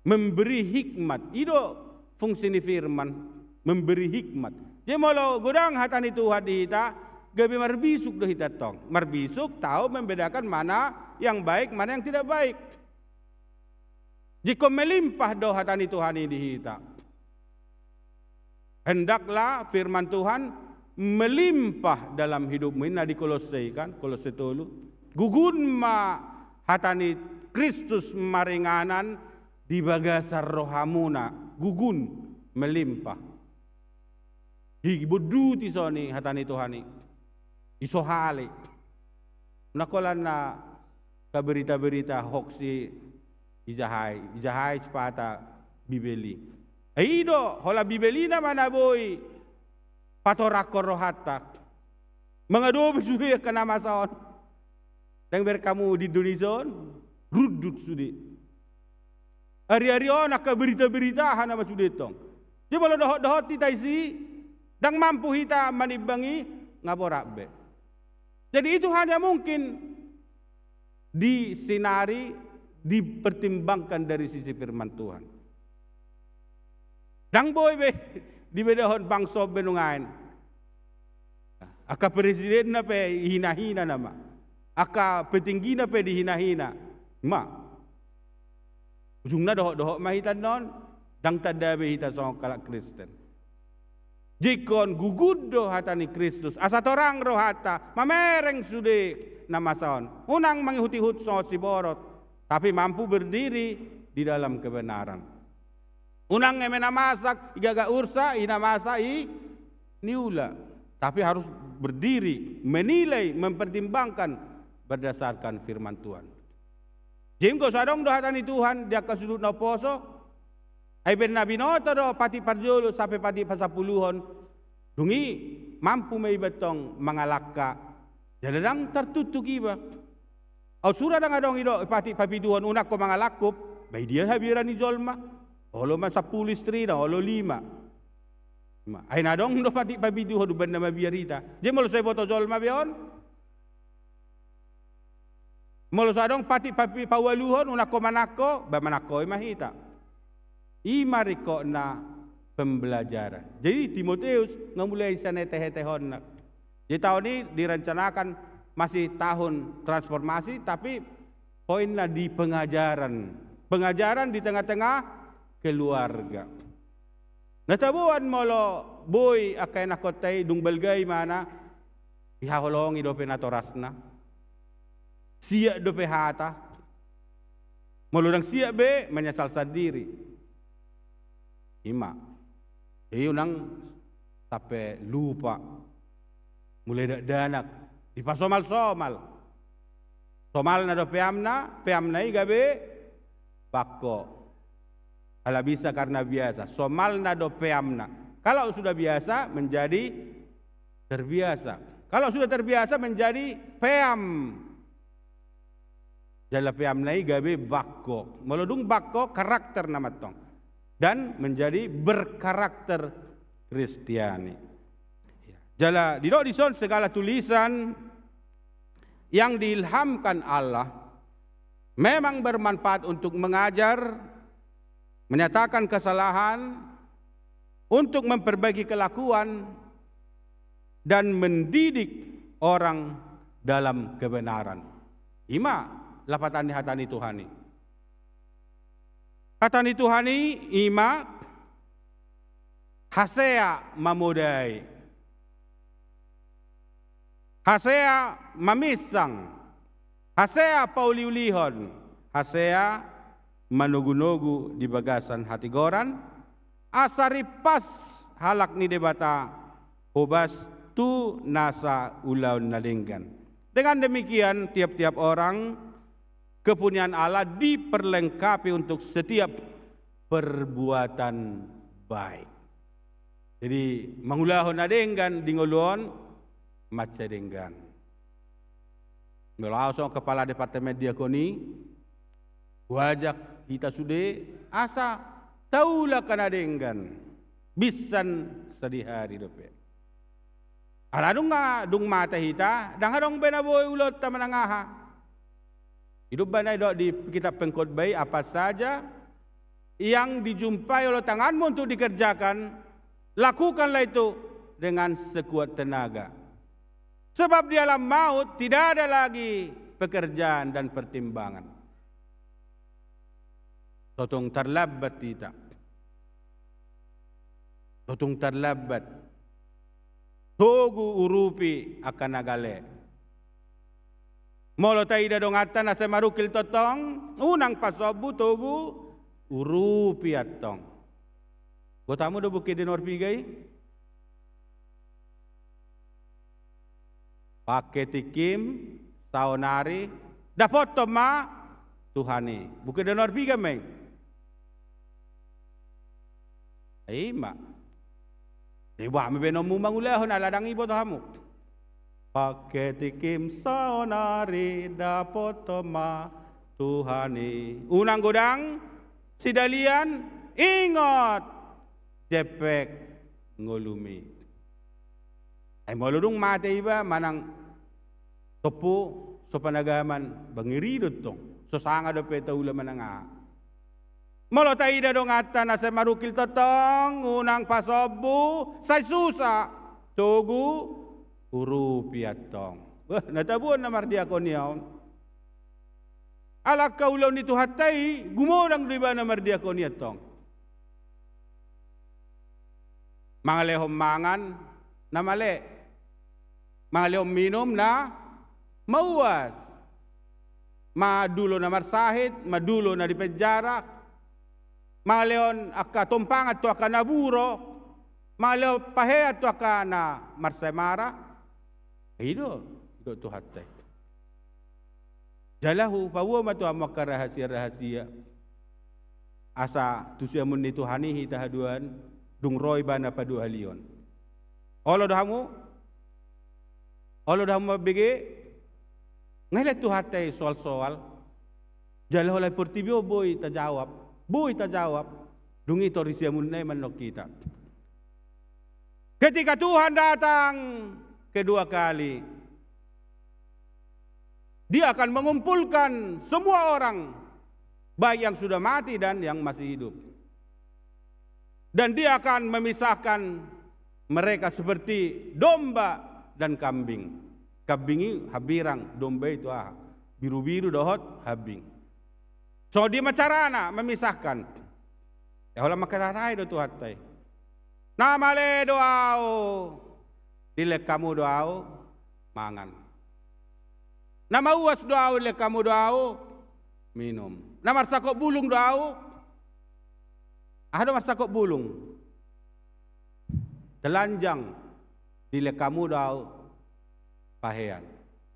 Memberi hikmat. I do fungsi ni firman. Memberi hikmat. Jadi molo godang hata ni Tuhan di hita, gabe marbisuk do hita tong. Marbisuk tahu membedakan mana yang baik, mana yang tidak baik. Jikon melimpah do hata ni Tuhan i di hita. Hendaklah firman Tuhan melimpah dalam hidupmu, inna di Kolosse i kan, Kolosse tolu. Gugun ma hata ni Kristus maringanan di bagasan rohamuna, gugun melimpah. Dibonduti songon i hata ni Tuhan i. Disohali. Unang holan na angka berita-berita hoax i ijahai, ijahai sipata Bibel i. Ai i do, holan Bibel i nama na boi patorangkon rohanta. Mangadopi sude angka na masa on. Ndang bereng hamu di Indonesia on, rundut sude. Ari-ari on angka berita-berita aha nama sude tong. Jadi molo dohot-dohot hita isi, ndang mampu hita manimbangi, nga borat be. Jadi itu hanya mungkin disinari, dipertimbangkan dari sisi firman Tuhan. Ndang boi be dibedahon bangso be nuaeng. Angka presidenna pe dihina-hina nama. Angka petinggina pe dihina-hina. Ma. Ujungna dohot-dohot ma hita annon, ndang tanda be hita songon halak Kristen. Jikon gugun do hata ni Kristus, asa torang rohanta, mamereng sude na masa on. Unang mangihut-ihut songon siborot, tapi mampu berdiri di dalam kebenaran. Unang eme na masa i gaga ursa, i na masa i niula. Tapi harus berdiri, menilai, mempertimbangkan berdasarkan firman Tuhan. Jinggo so adong do hata ni Tuhan di angka sudut na umposo, ai baen na binoto do patik parjolo sampe patik pasampuluhon. Dung i mampu ma iba tong mangalangka. Jala ndang tartuktuk iba. Au sura ndang adong i do patik papituhon unang ho mangalangkup. Ba i dia habiaran ni jolma. Olo ma sampulu istrina, olo lima. Ima. Ai na adong do patik papituhon umbahen na mabiar hita. Jadi molo so diboto jolma be on. Molo so adong patik papi-, paualuhon unang ho manangko, ba manangkoi ma hita. Ima ringkotna pembelajaran. Jadi Timoteus nga mulai sian etehetehonna. Jadi tahun ini direncanakan masih tahun transformasi, tapi poinna di pengajaran. Pengajaran di tengah-tengah keluarga. Na taboan molo boi angka ianakhonta i dung balga ibana, dihaholongi dope natorasna. Siap dope hata. Molo ndang siap be, menyesal sandiri. Ima. Jadi unang sampe lupa. Mulai dakdanak. Dipasomal-somal. Somalna do peamna, peamna i gabe bangko. Ala bisa karena biasa. Somalna do peamna. Kalau sudah biasa, menjadi terbiasa. Kalau sudah terbiasa, menjadi peam. Jala peamna i gabe bangko. Molo dung bangko, karakter nama tong. Dan menjadi berkarakter Kristiani. Jala didok dison segala tulisan yang diilhamkan Allah memang bermanfaat untuk mengajar, menyatakan kesalahan, untuk memperbaiki kelakuan, dan mendidik orang dalam kebenaran. Ima lapatan ni hata ni Tuhan i. Hata ni Tuhan i ima hasea mamodai. Hasea maminsang, hasea pauliulihon, hasea manogunogu di bagasan hatigoran, asa rimpas halak ni Debata hobas tu nasa ulaon na denggan. Dengan demikian, tiap-tiap orang kepunyaan Allah diperlengkapi untuk setiap perbuatan baik. Jadi, mangulahon na denggan di ngolu on, mansai denggan. Molo ahu songon kepala departemen diakoni, huajak hita sude asa taula angka na denggan, binsan sadihari dope. Ala dung, dung mate hita, ndang adong be na boi ulaonta manang aha. I do umbahen na didok di kitab Pengkhotbah i, apa saja yang dijumpai oleh tanganmu untuk dikerjakan, lakukanlah itu dengan sekuat tenaga. Sebab di alam maut tidak ada lagi pekerjaan dan pertimbangan. Totong tarlambat hita. Totong tarlambat. Togu urupi angka na gale. Molo taida donganta na sai marungkil tongtong, unang pasombu, togu urupi antong. Botomu do bungkit di nomor piga i? Pangke tingkim saonari, dapothon ma Tuhan i. Bungkit di nomor piga ma i? Ima. Diboa ma baenonmu mangulahon, ala ndang diboto hamu. Pangke tingkim saonari, dapothon ma Tuhan i. Unang godang sidalian, ingot jempek ngolumi. Ai molo dung mate iba manang tompu so panagaman, ba ngeri do tong, so sanga dope taula manang aha. Molo taida donganta na sai marungkil tongtong, unang pasombu, sai susa, togu urupi antong. Wah, na tabuan na mardiakonia on. Ala angka ulaon ni Tuhanta i, gumodang do ibana mardiakonia antong. Mangalehon mangan na male, mangalehon minum na mauas, mandulo na marsahit, mandulo na di penjara, mangalehon angka tompangan tu angka na buro, mangalehon pahean tu angka na marsaemara. I do, i do Tuhanta i. Jala hupaboa ma tu hamu angka rahasia-rahasia, asa tu siamun ni Tuhan i hita haduan, dung ro ibana paduahalion. Olo do hamu? Olo do hamu mambege? Nga i lehon Tuhanta i soal-soal. Jala holan portibi on boi tajawab. Boi tajawab. Dung i tor di siamunna i mandok hita. Ketika Tuhan datang kedua kali, Dia akan mengumpulkan semua orang, baik yang sudah mati dan yang masih hidup. Dan Dia akan memisahkan mereka seperti domba dan kambing. Kambing i hambirang, domba i tu aha, birubiru dohot hambing. Songon dia ma carana memisahkan? Ya, holan mangkatai do Tuhanta i. Na male do ahu, dilehon hamu do ahu mangan. Na mauas do ahu, dilehon hamu do ahu minum. Na marsangkop bulung do ahu. Aha do marsangkop bulung? Telanjang, dilehon hamu do ahu pahean.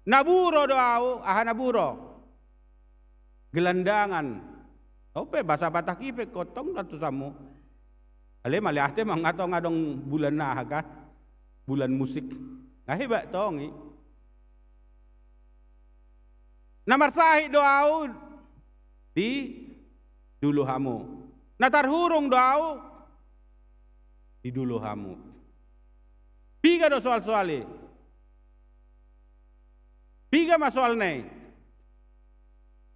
Na buro do ahu, aha na buro? Gelandangan. Ope, bahasa Batak i pe tong, tong na tu hamu. Alai maliate ma nga tong adong bulan aha kan? Bulan musik. Nga hebat tong i. Na marsahit do ahu, didulo hamu. Na tarhurung do ahu, didulo hamu. Piga do soal-soal i? Piga ma soalna i?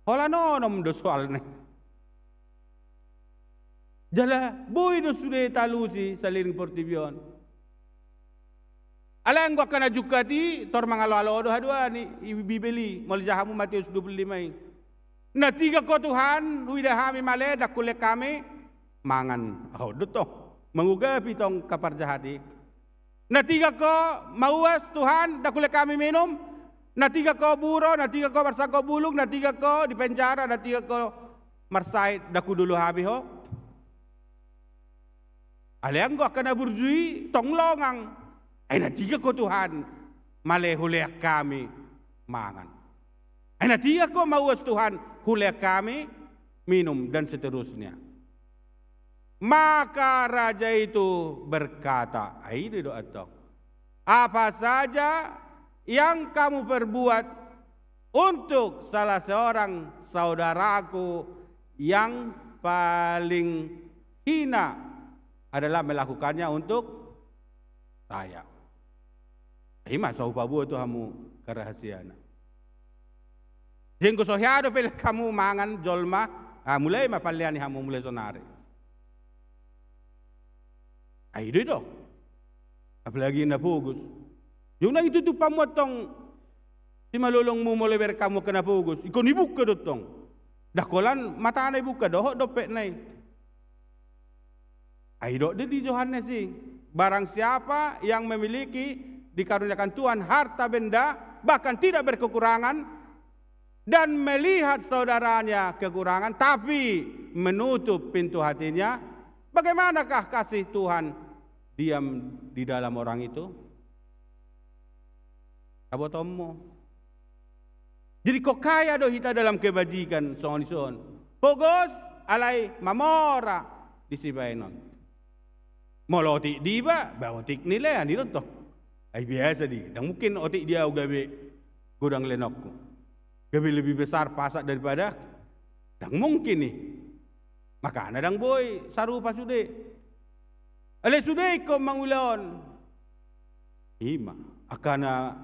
Holan onom do soalna i. Jala boi do sude talusi saliling portibi on. Alai anggo angka na jungkat i, tor mangalo-alo do haduan i, i Bibel i, molo ija hamu Matius dua puluh lima i. Na tingkos ho Tuhan, huida hami male, ndang hulehon hami mangan. Aha do tong? Mangugapi tong angka parjahat i. Na tingkos ho mauas Tuhan, ndang hulehon hami minum. Na tingkos ho buro, na tingkos ho marsangkop bulung, na tingkos ho di penjara, na tingkos ho marsahit, ndang hudulo hami ho. Alai anggo angka na burju i tong longang. Ai na tinggal ko Tuhan, male hulean hami mangan. Ai na tinggal ko mauas Tuhan, hulean hami minum, dan seterusnya. Maka raja itu berkata, ai do antong, apa saja yang kamu perbuat untuk salah seorang saudaraku yang paling hina adalah melakukannya untuk saya. Ima so hupaboa tu hamu karahasiana. Jenggo so hea dope hamu mangan jolma, ah, mulai ma paleani hamu mulai sonari. Ai do i do. Apalagi na pogos. Jung na itutup hamu antong simalolongmu molo iberek hamu angka na pogos. Ingkon ibuka do antong. Ndang holan matana ibuka, dohot dompetna i. Ai didok do di Johannes i, barang siapa yang memiliki, dikaruniakan Tuhan harta benda, bahkan tidak berkekurangan, dan melihat saudaranya kekurangan, tapi menutup pintu hatinya, bagaimanakah kasih Tuhan diam di dalam orang itu? Tabotonmu. Jadi ingkon kaya do hita dalam kebajikan, songon i son. Pogos, alai mamora di sibaenon. Molo otik diba, ba otik ni lean i do tong. Ai biasa do i, ndang mungkin otik di au gabe godang leanonku. Gabe lebih besar pasak daripada, ndang mungkin i. Makana ndang boi sarupa sude. Alai sude ingkon mangula on. Ima, angka na,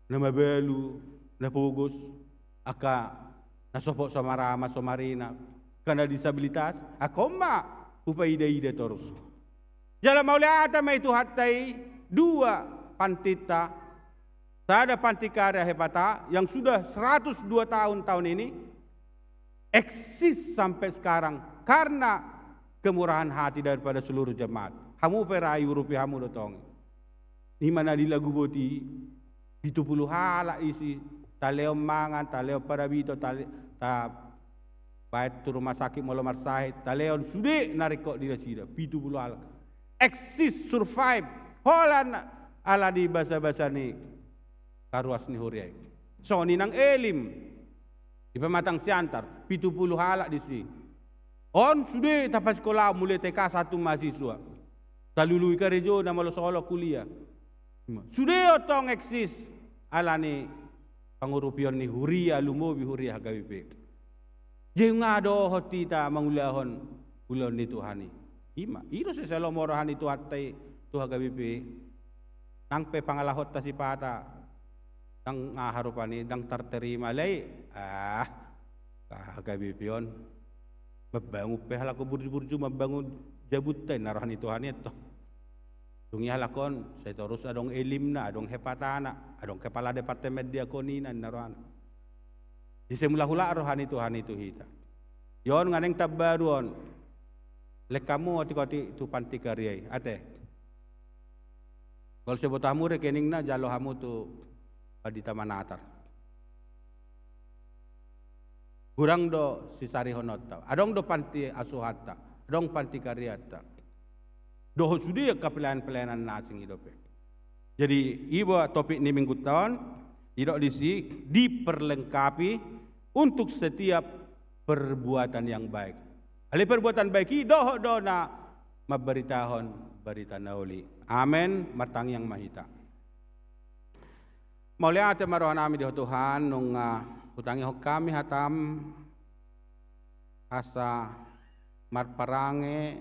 na mabalu, na pogos, angka na so hot so marama, so marina, angka na disabilitas, angka on ma hupaida-ida torus. Jala mauliate ma i tu Tuhanta i, dua pantinta, sada panti karya Hepata yang sudah seratus dua tahun tahun ini, eksis sampai sekarang karena kemurahan hati daripada seluruh jemaat. Hamu pe ra iurupi hamu do tong i. Ima na di lagu boti, pitu pulu halak isi, taleon mangan, taleon parabito, tale-, ta-, baen tu rumah sakit molo marsahit, taleon sude na ringkot di nasida, pitu pulu halak. Eksis, survive, holan ala di basa-basa ni karuas ni huria i. Songon i nang Elim, di Pematang Siantar, pitu pulu halak disi. On sude tapasikola mulai T K sampe mahasiswa. Talului karejona molo so holong kuliah. Sude on tong eksis ala ni pangurupion ni huria, lumobi huria H K B P. Jala nga dohot hita mangulahon ulaon ni Tuhan i. Ima, i do sesa lomo roha ni Tuhanta i tu H K B P. Nang pe pangalahonta sipata, ndang aha rupani, ndang tarterima alai, ah, H K B P on. Mambangun pe halak burju-burju, mambangun jabunta, ninna roha ni Tuhan i tong. Dung i halak on, sai torus adong Elimna, adong Hepatana, adong kepala departemen diakonina, ninna rohana. Di sai mulak-ulak roha ni Tuhan i tu hita. Di on nga naeng tambaru on. Lean hamu otik-otik tu panti karya i, ate. Molo so diboto hamu rekeningna, jalo hamu tu Pandita Manatar. Godang do sisarihononta. Adong do panti asuhanta, adong panti karyanta. Dohot sude angka pelayanan-pelayanan na asing i dope. Jadi, i do topik ni minggunta on, didok disi, diperlengkapi untuk setiap perbuatan yang baik. Alai perbuatan baik i dohot do na mambaritahon barita na uli. Amen, martangiang ma hita. Mauliate ma rohanami di Ho Tuhan, nunga hutangihon hami hatam, asa marparange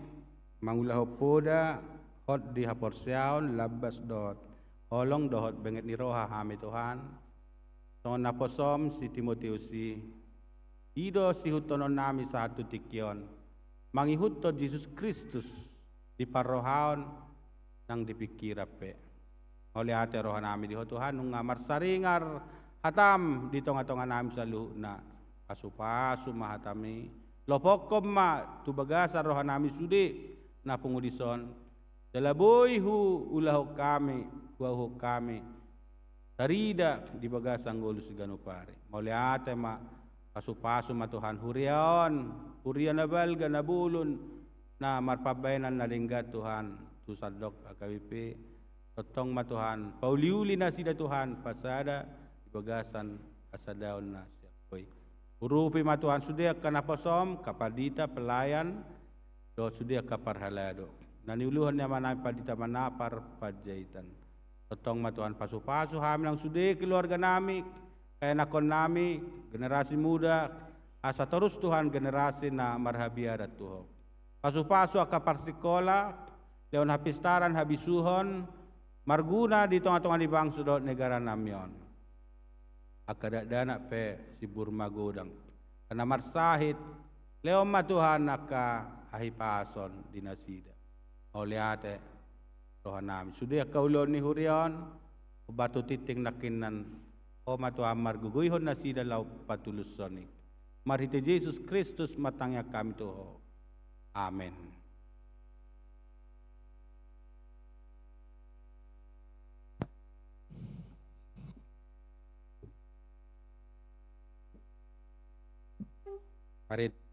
mangulahon poda hot di haporseaon, lambas dohot holong dohot benget ni roha hami Tuhan. Songon naposom si Timoteus i, i do siihutonnami sahat tu tingki on, mangihuthon Jesus Kristus di parrohaon nang di pingkiran pe. Mauliate rohanami di Ho Tuhan, nunga marsaringar hatam di tonga-tonganami saluhutna. Pasu-pasu ma hatami, lopokkon ma tu bagasan rohanami sude na pungu dison, jala boi huulahon hami, hualuhon hami tarida di bagasan ngolu siganup ari. Mauliate ma, pasu-pasu ma Tuhan huria on, huria na balga, na bolon, na marpambahenan na denggan Tuhan tu sandok H K B P, Tongtong ma Tuhan, pauliuli nasida Tuhan, pasada di bagasan hasadaon na sian Ho i. Urupi ma Tuhan sude angka naposom, angka pandita, pelayan, dohot sude angka parhalado na niuluhon ni amanami Pandita Manapar Panjaitan. Tongtong ma Tuhan pasupasu hami nang sude keluarganami, keponakanami, generasi muda, asa torus Tuhan generasi na marhabiaran tu Ho. Pasupasu angka parsikola, lehon hapistaran, habisuhon, marguna di tongatonga ni bangso dohot negaranami on. Angka dakdanak pe simbur magodang. Angka na marsahit, lehon ma Tuhan angka hahipason di nasida. Mauliate rohanami. Sude angka ulaon ni huria on, hombar tu tingting nangkinan, Ho ma Tuhan margogoihon nasida laho patulushon i. Marhite Jesus Kristus martangiang hami tu Ho. Amen. Parit.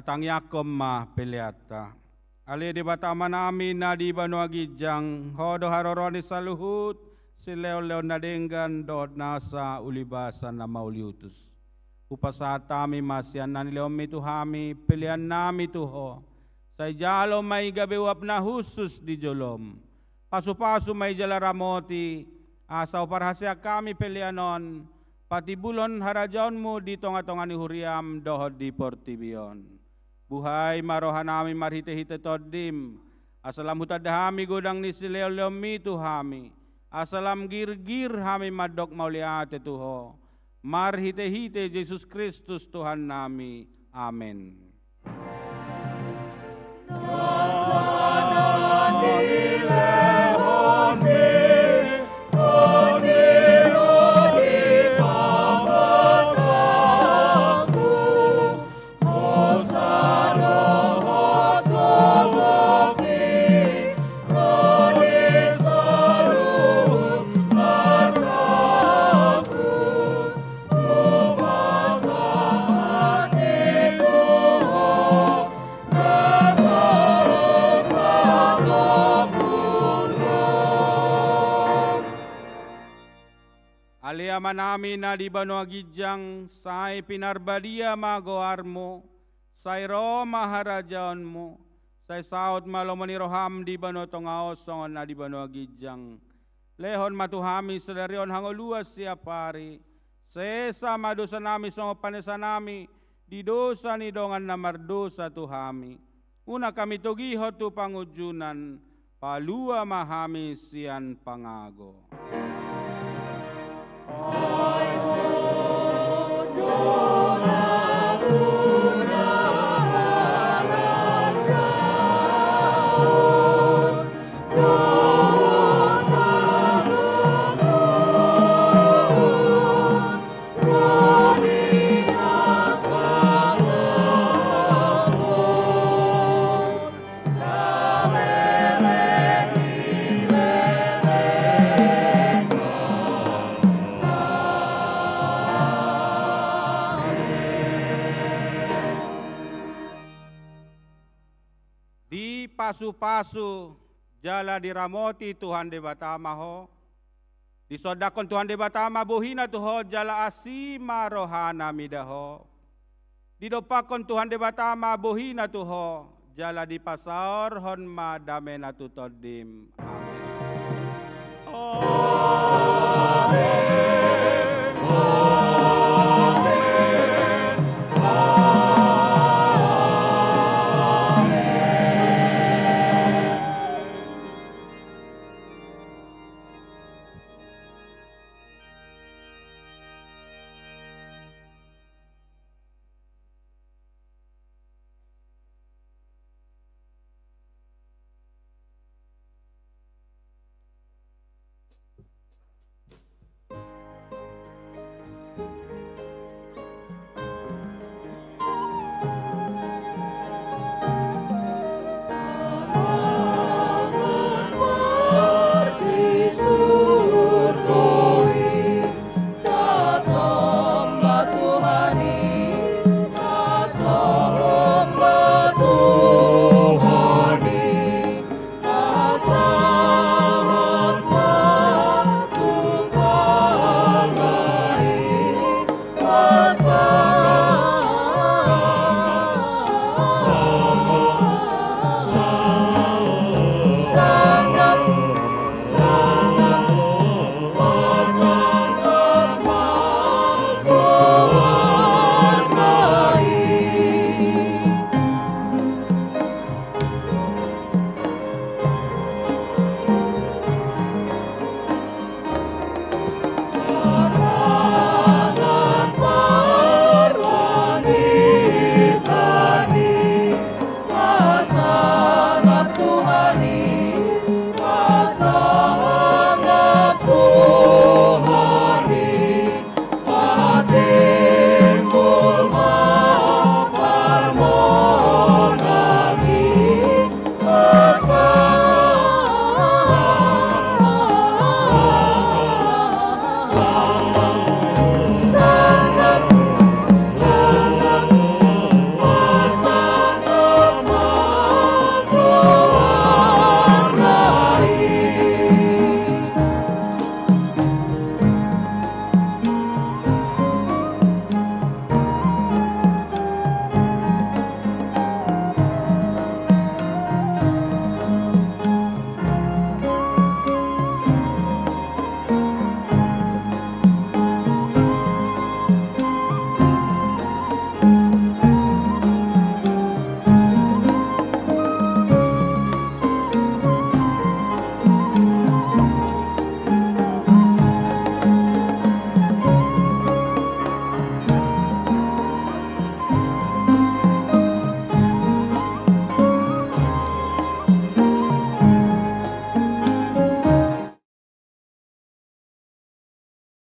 Tangiangkon ma peleanta. Ale Debata Amanami na di banua ginjang, Ho do haroroan ni saluhut silehonlehon na denggan dohot nasa ulibasa na mauliutus. Hupasahat hami ma sian na nilehonMi tu hami peleannami tu Ho. Sai jalo ma i gabe uap na hushus di joloM. Pasupasu ma i jala ramoti, asa huparhaseang hami pelean on patimbulhon harajaonMu di tongatonga ni huriaM dohot di portibi on. Buhai ma rohanami marhitehite TondiM, asa lam hutanda hami godang ni silehonlehonMi tu hami, asa lam girgir hami mandok mauliate tu Ho, marhitehite Jesus Kristus Tuhannami. Amen. Ale Amanami na di banua ginjang, sai pinarbadia ma goarMu, sai ro ma harajaonMu, sai saut ma lomo ni rohaM di banua tonga on songon na di banua ginjang. Lehon ma tu hami sadari on hangoluan siap ari, sesa ma dosanami songon panesanami di dosa ni dongan na mardosa tu hami. Unang hami togihon tu pangunjunan, palua ma hami sian pangago. Dipasupasu jala diramoti Tuhan Debata ma ho. Disondangkon Tuhan Debata ma bohiNa tu ho jala asi ma rohaNa mida ho. Didompakkon Tuhan Debata ma bohiNa tu ho jala dipasaorhon ma dameNa tu tondim. Amen.